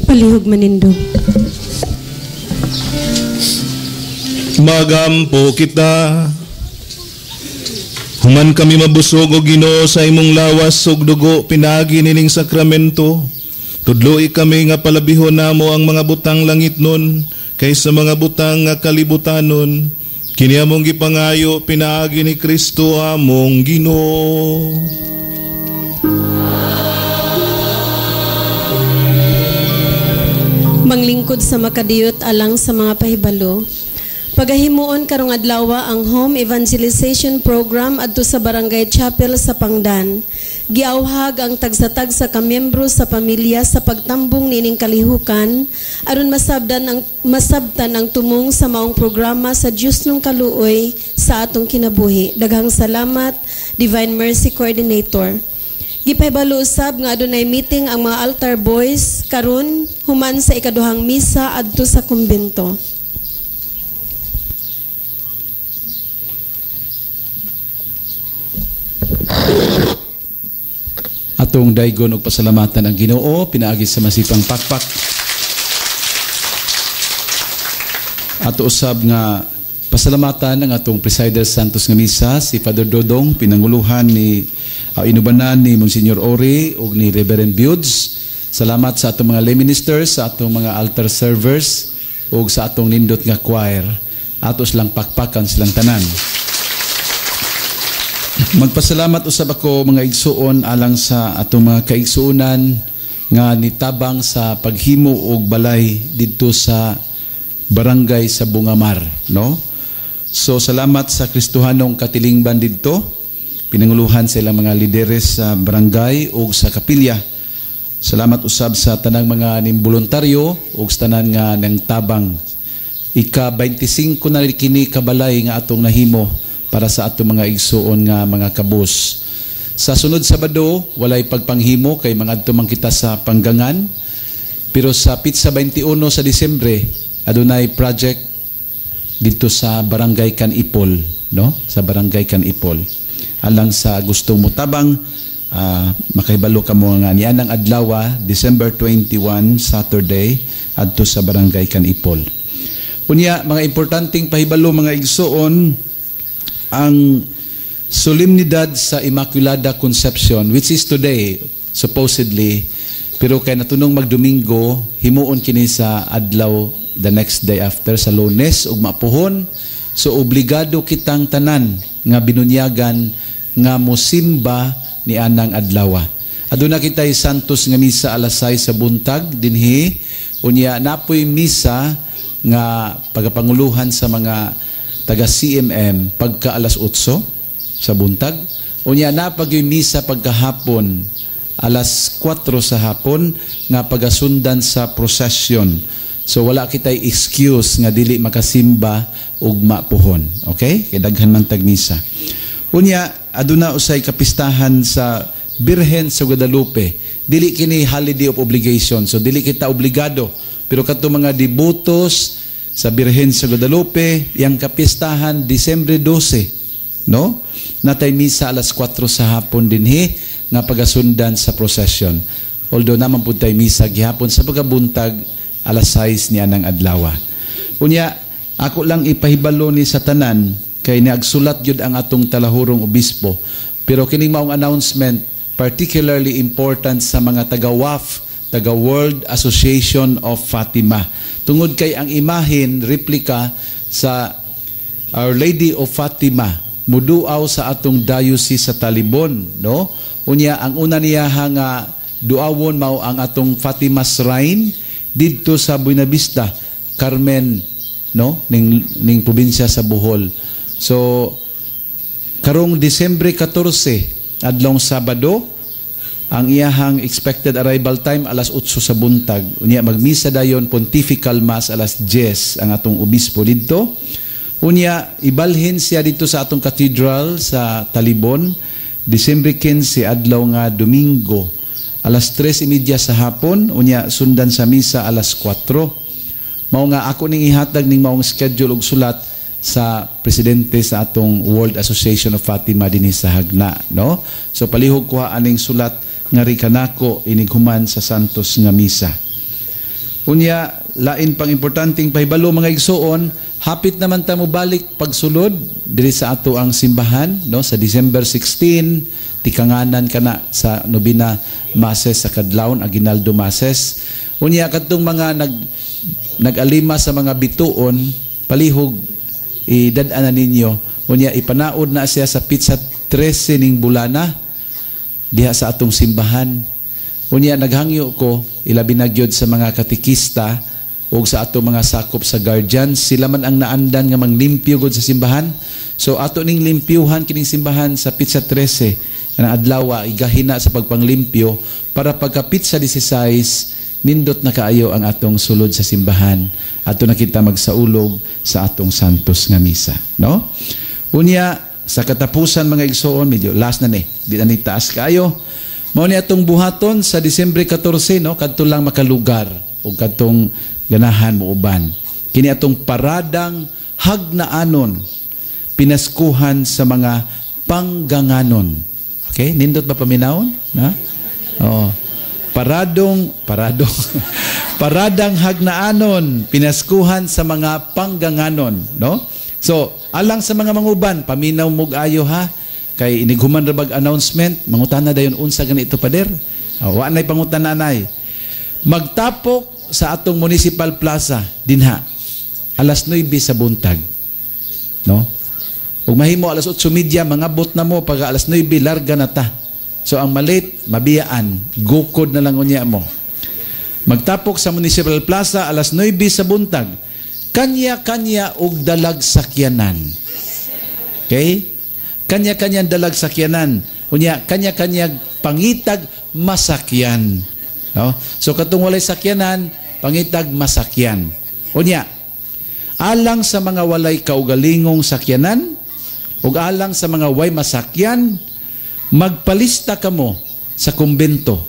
Palihog manindog. Magampo kita. Human kami mabusog o Ginoo sa imong lawas ug dugo pinaagi nining sakramento. Tudloi kami nga palabihon namo ang mga butang langitnon kaysa mga butang nga kalibutanon. Kini among gipangayo pinaagi ni Kristo among Ginoo. Manglingkod sa makadiyot alang sa mga pahibalo. Pagahimuon karong adlaw ang Home Evangelization Program adto sa Barangay Chapel sa Pangdan. Giawhag ang tagsa-tagsa ka miyembro sa pamilya sa pagtambong nining kalihukan aron masabtan ang tumong sa maong programa sa Dios nung kaluoy sa atong kinabuhi. Daghang salamat, Divine Mercy Coordinator. Gipahibalo usab nga adunay meeting ang mga altar boys karon human sa ikaduhang misa adto sa kumbento. Atong daygon og pasalamatan ang Ginoo pinaagi sa masipang pakpak. Ato usab nga pasalamatan ang atong presider Santos nga misa si Father Dodong, pinanguluhan ni inubanan ni Monsignor Ori ug ni Reverend Budes. Salamat sa atong mga lay ministers, sa atong mga altar servers ug sa atong nindot nga choir. Ato silang pakpakan silang tanan. Magpasalamat usab ako mga igsuon alang sa atong mga kaigsuonan nga nitabang sa paghimo og balay didto sa barangay sa Bungamar, no? So salamat sa Kristohanong katilingban didto, pinanguluhan sa ilang mga lideres sa barangay ug sa kapilya. Salamat usab sa tanang mga nimboluntaryo ug sa tanan nga nang tabang. Ika 25 na kini kabalay nga atong nahimo para sa atong mga igsuon nga mga kabus. Sa sunod Sabado, walay pagpanghimo kay mangadto man kita sa Panggangan. Pero sa pitsa 21 sa Disyembre, adunay project dito sa Barangay Canipol, no? Sa Barangay Canipol. Alang sa gustong motabang, makahibalo ka mo nga nianang adlaw, December 21, Saturday, adto sa Barangay Canipol. Unya, mga importanteng pahibalo mga igsuon, ang solemnidad sa Immaculada Conception, which is today, supposedly, pero kay natunong magdomingo, himuon kini sa adlaw the next day after, sa Lunes, ug mapuhon. So, obligado kitang tanan nga binunyagan nga mosimba ni anang adlaw. Aduna kitay Santos nga misa alas 6 sa buntag dinhi. Unya napoy misa nga pagapanguluhan sa mga taga CMM pagka alas 8 sa buntag. Unya naa pa gyuy misa pagkahapon alas 4 sa hapon nga pagasundan sa procession. So wala kitay excuse nga dili makasimba ugma puhon. Okay? Kay daghan man tag misa. Unya aduna usay kapistahan sa Birhen sa Guadalupe. Dili kini holiday of obligation. So dili kita obligado. Pero kadto mga debotos sa Birhen sa Guadalupe, yang kapistahan Disyembre 12, no? Natay misa alas 4 sa hapon dinhi nga pagasundan sa procession. Although naman pud tay misa gihapon sa pagabuntag alas 6 niya ng adlaw. Unya, ako lang ipahibalo ni sa tanan kay niagsulat gyud ang atong talahurong obispo. Pero kining maong announcement particularly important sa mga taga WAF, taga World Association of Fatima. Tungod kay ang imahin replika sa Our Lady of Fatima muduaw sa atong diocese sa Talibon, no? Unya ang una niya nga duawon mao ang atong Fatima Shrine didto sa Buenavista, Carmen, no? Ning probinsya sa Bohol. So karong Disyembre 14, adlong Sabado, ang iyahang expected arrival time alas 8 sa buntag. Unya magmisa dayon pontifical mass alas 10 ang atong obispo didto. Unya ibalhin siya dito sa atong cathedral sa Talibon Disyembre 15, adlaw nga Domingo, alas 3:30 sa hapon. Unya sundan sa misa alas 4. Mao nga ako ning ihatag ning maong schedule ug sulat sa presidente sa atong World Association of Fatima dinhi sa Jagna, no? So palihog kuha aning sulat nga kanako inighuman sa Santos nga misa. Unya, lain pang importanteng pahibalo, mga igsuon, hapit naman ta mo balik pagsulod diri sa ato ang simbahan, no, sa December 16, tikanganan kana sa nobina masses sa kadlawon, Aguinaldo Masses. Unya kadtong mga nag-alima sa mga bituon, palihog idad-an na ninyo. Unya ipanaod na siya sa petsa 13 ning bulana diha sa atong simbahan. Unya naghangyo ko ilabi na gyud sa mga katikista ug sa atong mga sakop sa guardians, sila man ang naandan nga manglimpyo gud sa simbahan. So ato ning limpyuhan kining simbahan sa petsa 13 kanang adlaw, igahina sa pagpanglimpyo para pagka petsa 16 nindot na kaayo ang atong sulod sa simbahan. Ato na kita magsaulog sa atong Santos nga misa, no? Unya sa katapusan, mga igsoon, medyo last na ni, di na ni taas kaayo. Mao ni atong buhaton sa Disyembre 14, no, kadto lang makalugar ug kadtong ganahan mo uban. Kini atong paradang hagnaanon, pinaskuhan sa mga pangganganon. Okay, nindot ba paminawon? Na? Oh. Paradang hagnaanon, pinaskuhan sa mga pangganganon, no? So, alang sa mga manguban, paminaw mog ayo ha. Kay inighuman ra bag announcement, mangutana dayon unsa gani ito, pader. Oh, wa nay pangutana anay. Magtapok sa atong Municipal Plaza dinha alas 9 sa buntag. No? Ug mahimo alas 8:30 mangabot na mo, pag alas 9 larga na ta. So ang malit mabiyaan, gukod na lang unya mo. Magtapok sa Municipal Plaza alas 9 sa buntag. Kanya-kanya og dalag sakyanan. Okay? Kanya-kanya dalag sakyanan. Unya, kanya-kanya pangitag masakyan. No? So katong walay sakyanan, pangitag masakyan. Unya, alang sa mga walay kaugalingong sakyanan ug alang sa mga way masakyan, magpalista kamo sa kumbento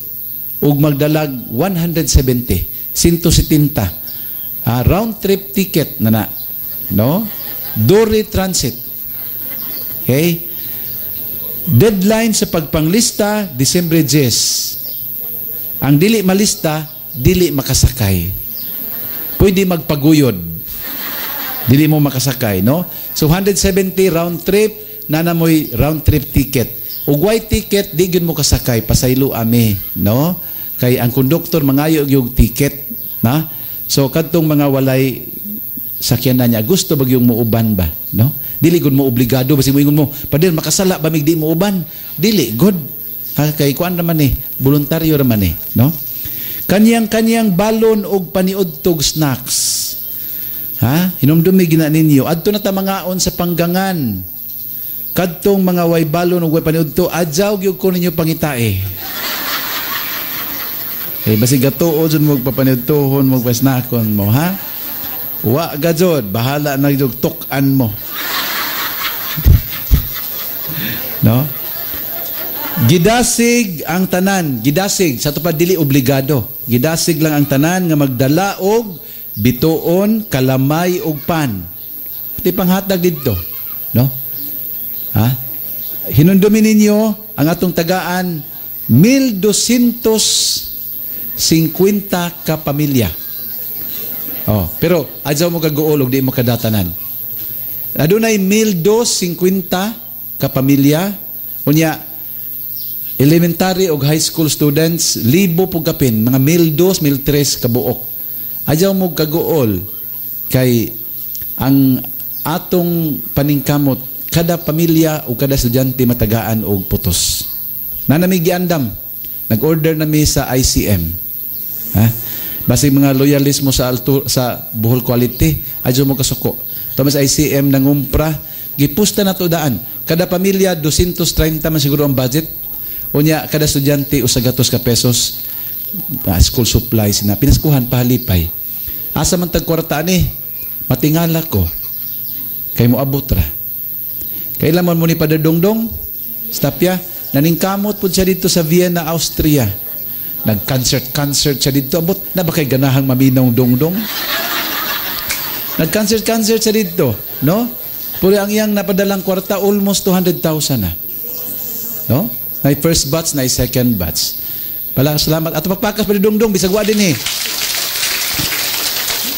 ug magdalag 170, 170. Round trip ticket na na, no? Dory Transit. Okay? Deadline sa pagpanglista, Disyembre 10. Ang dili malista, dili makasakay. Pwede magpaguyod. Dili mo makasakay, no? So 170 round trip, nana mo'y round trip ticket. Ug white ticket, di gyud mo kasakay, pasaylo ami, no? Kay ang konduktor mangayo og ticket, na? So kadtong mga walay sakyanan niya, gusto ba yung muuban ba, no? Dili gud mo obligado, basi moingon mo, "Pader, makasala ba mig di mo uban?" Dili gud. Ha, kay kuan naman eh, voluntaryo raman eh, no? Kanyang-kanyang balon og paniudtog snacks. Ha? Hinumdumi gina ninyo. Adto na ta mangaon sa panggangan. Kadtong mga way balon ug way paniudto, adyaw gyud ko ninyo pangitae. Eh, basig gatuo jud mo papaniudtohon mo pasnakon mo, ha? Wa gajod, bahala na jud tuk-an mo. No? Gidasig ang tanan, gidasig sa tupad dili obligado. Gidasig lang ang tanan nga magdala og bituon, kalamay og pan. Pati panghatag didto, no? Ha? Hinumdumi ninyo ang atong tagaan 1,250 ka pamilya. Oh, pero adyaw mo kaguol og di mo kadatanan. Adunay 1,250 ka pamilya. Unya elementary og high school students libo pug kapin, mga 1,200, 1,300 ka buok. Adyaw mo kaguol kay ang atong paningkamot kada pamilya o kada estudyante matagaan og putos. Nanami giandam, nag-order nami sa ICM. Ha? Basig mga loyalist mo sa alto, sa Bohol Quality, adyo mo kasuko. Thomas ICM nangumpra, gipusta na to daan. Kada pamilya 230 man siguro ang budget. Unya kada estudyante 100 ka pesos school supplies na pinaskuhan pahalipay. Asa man tag kwarta ani? Matingala ko. Kay moabot ra. Kailan man mo ni Padre Dongdong? Stapya, naningkamot po siya dito sa Vienna, Austria. Nag-concert-concert siya dito. Abot, na ba kay ganahang maminaw dongdong? Nag-concert-concert siya dito, no? Pero ang iyang napadalang kwarta, almost 200,000 na. No? Na first batch, na second batch. Pala, salamat. At pagpakas, Padre Dongdong, bisag wa din eh.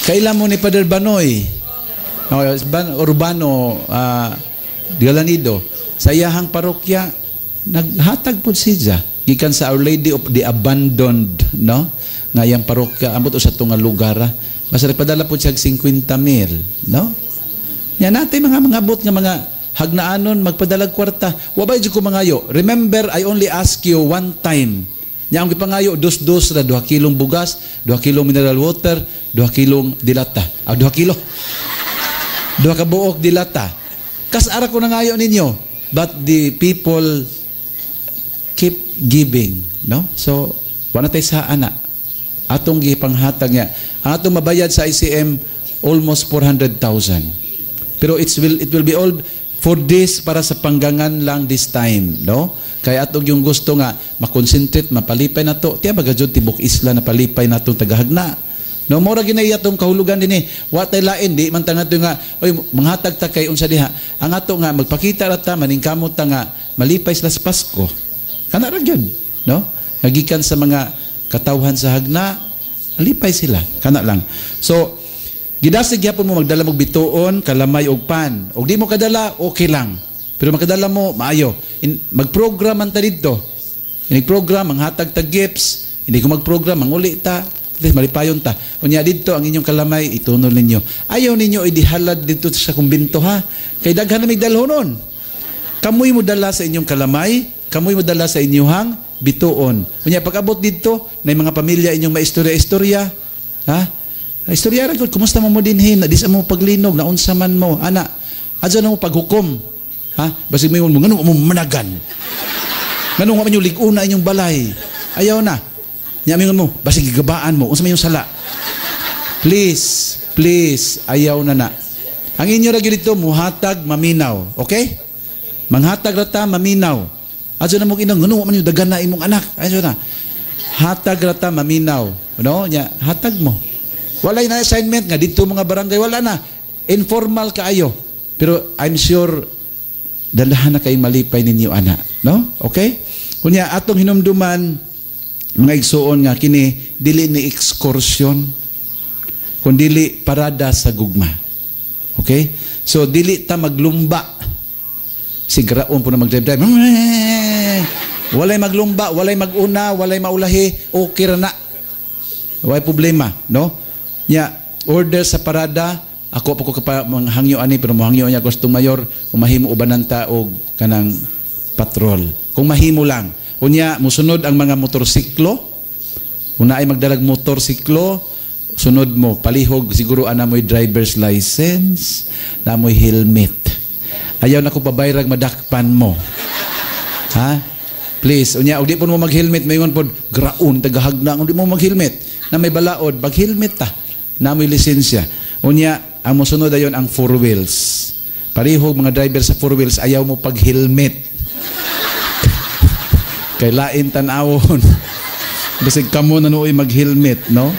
Kailan mo ni Padre Banoy? Urbano, Galanido, sa iyahang parokya, naghatag po siya. Gikan sa Our Lady of the Abandoned, no? Nga iyang parokya, ambot sa tunga lugar. Basta nagpadala po siya 50 mil, no? Nya natin mga mangabot nga mga hagnaanon, magpadalag kwarta. Wabay jud ko mangayo. Remember, I only ask you one time. Nya ang gipangayo, dos-dos ra, 2 kilong bugas, 2 kilong mineral water, 2 kilong dilata. Ah, 2 kilo. 2 ka buok dilata. Kasara ko nangayo ninyo. But the people keep giving, no? So, wala tayo sa ana. Atong gipanghatag niya. Ang atong mabayad sa ICM, almost 400,000. Pero it will be all for this, para sa panggangan lang this time, no? Kaya atong yung gusto nga makonsentrate, mapalipay na to. Tiya baga jud tibok isla na palipay na itong tagahagna. No, mora ginay atong kahulugan dinhi. Wa tay lain, di man ta nga oy manghatag ta kay unsa diha. Ang ato nga magpakita ra ta, maningkamot ta nga malipay sila sa Pasko. Kana ra gyud, no? Nagikan sa mga katawhan sa hagna, malipay sila. Kana lang. So, gidasig gyapon mo magdala og bituon, kalamay og pan. Og di mo kadala, okay lang. Pero makadala mo, maayo. Mag-program man ta didto. Inig-program, manghatag ta gifts. Hindi ko mag-program, manguli ta. At least malipayon ta. Unya didto ang inyong kalamay, itunol ninyo. Ayaw ninyo idihalad didto sa kumbinto, ha. Kay daghan na migdalhonon. Kamoy mo dala sa inyong kalamay, kamoy mo dala sa inyong bituon. Unya pag-abot didto, na mga pamilya inyong maistorya-istorya, ha? Istorya ra gud, kumusta mo mo dinhi, na di sa mo paglinog, naunsa man mo, ana. Adyo na mo paghukom. Ha? Basig mo ngano mo managan. Ngano man yung lig-una inyong balay. Ayaw na. Nya mingon mo, basig gigabaan mo, unsa man yung sala. Please, please, ayaw na na. Ang inyo ra gyud dito muhatag maminaw, okay? Manghatag ra ta maminaw. Adyo na mo inang ngano man yung dagan na imong anak. Adyo na. Hatag ra ta maminaw, no? Nya hatag mo. Walay na assignment nga didto mga barangay, wala na. Informal kaayo. Pero I'm sure dalahan na kay malipay ninyo ana, no? Okay? Unya atong hinumduman mga igsuon nga kini dili ni excursion kundili parada sa gugma. Okay? So dili ta maglumba. Sigraon po na mag-drive-drive. Walay maglumba, walay maguna, walay maulahi, okay ra na. Walay problema, no? Nya order sa parada, ako pa ko kapa manghangyo ani pero mohangyo niya gusto mayor kung mahimo ubanan ta og kanang patrol. Kung mahimo lang. Unya musunod ang mga motorsiklo. Una ay magdalag motorsiklo, Sunod mo, palihog siguro ana mo'y driver's license, na mo'y helmet. Ayaw na ko pabayrag madakpan mo. Ha? Please, unya og di po mo mag-helmet, mayngon pod graon tagahagna kung di mo mag-helmet. Na may balaod, mag-helmet ta. Na may lisensya. Unya, ang mosunod ayon ang four wheels. Parihog mga driver sa four wheels, ayaw mo pag-helmet. Kay lain tan-awon. Basig kamo na nooy mag-helmet, no?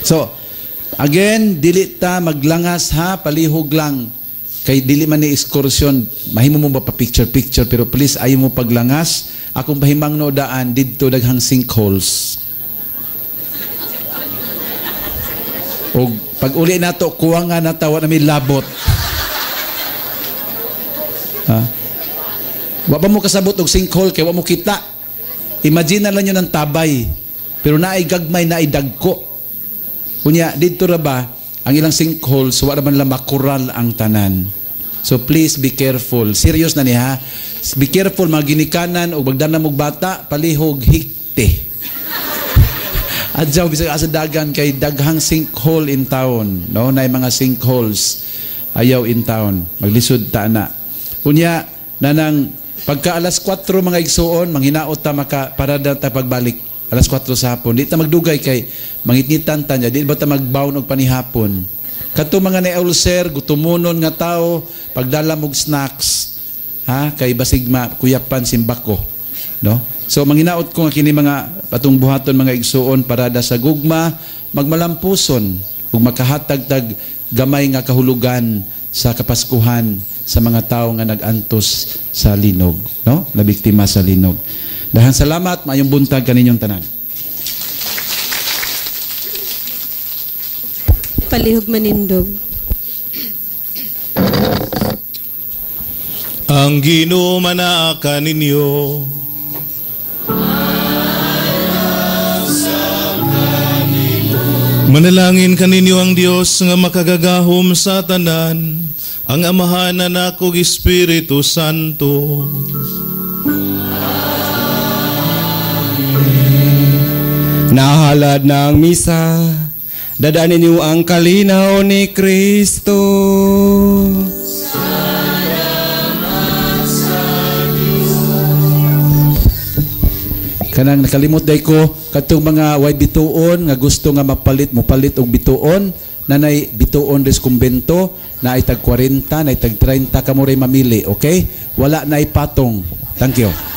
So, again, dili ta maglangas ha, palihog lang. Kay dili man ni excursion, mahimo mo ba pa picture-picture, pero please ayaw mo paglangas. Akong pahimang no daan, didto daghang sinkholes. O pag uli nato, kuha nga natawa na may labot. Ha? Wa pa mo kasabot og sinkhole kay wa mo kita. Imagine na lang yun ang tabay. Pero naay gagmay, naay dagko. Unya, dito ra ba, ang ilang sinkholes, wa ra man lang makural ang tanan. So please be careful. Serious na niya. Be careful, mga ginikanan o magdana mog bata, palihog hikte. Adyaw, bisag asa dagan kay daghang sinkhole in town. No, naay mga sinkholes. Ayaw in town. Maglisod ta na. Unya, nanang pagka alas 4 mga igsuon, manghinaot ta maka parada ta pagbalik. Alas 4 sa hapon. Di ta magdugay kay mangitngitan ta niya. Di ba ta magbaon og panihapon. Kadto mga na-ulcer, gutumonon nga tao, pagdala mog snacks, ha, kay basig ma kuyapan simbako, no? So manghinaot ko nga kini mga patong buhaton mga igsuon parada sa gugma, magmalampuson ug makahatag tag gamay nga kahulugan sa Kapaskuhan sa mga tao nga nag-antos sa linog, no? Na biktima sa linog. Dahang salamat, maayong buntag kaninyong tanan. Palihog manindog. Ang Ginoo manaa kaninyo. Manalangin kaninyo ang Dios nga makagagahom sa tanan, ang Amahan, Anak ug Espiritu Santo. Nahalad ng misa, dadaan ninyo ang kalinaw ni Kristo. Salamat sa Diyos. Kanang nakalimot day ko kadtong mga way bituon nga gusto nga mapalit mopalit og bituon, nanay bituon des kumbento, naay tag 40, naay tag 30, kamo ray mamili, okay? Wala na ipatong. Thank you.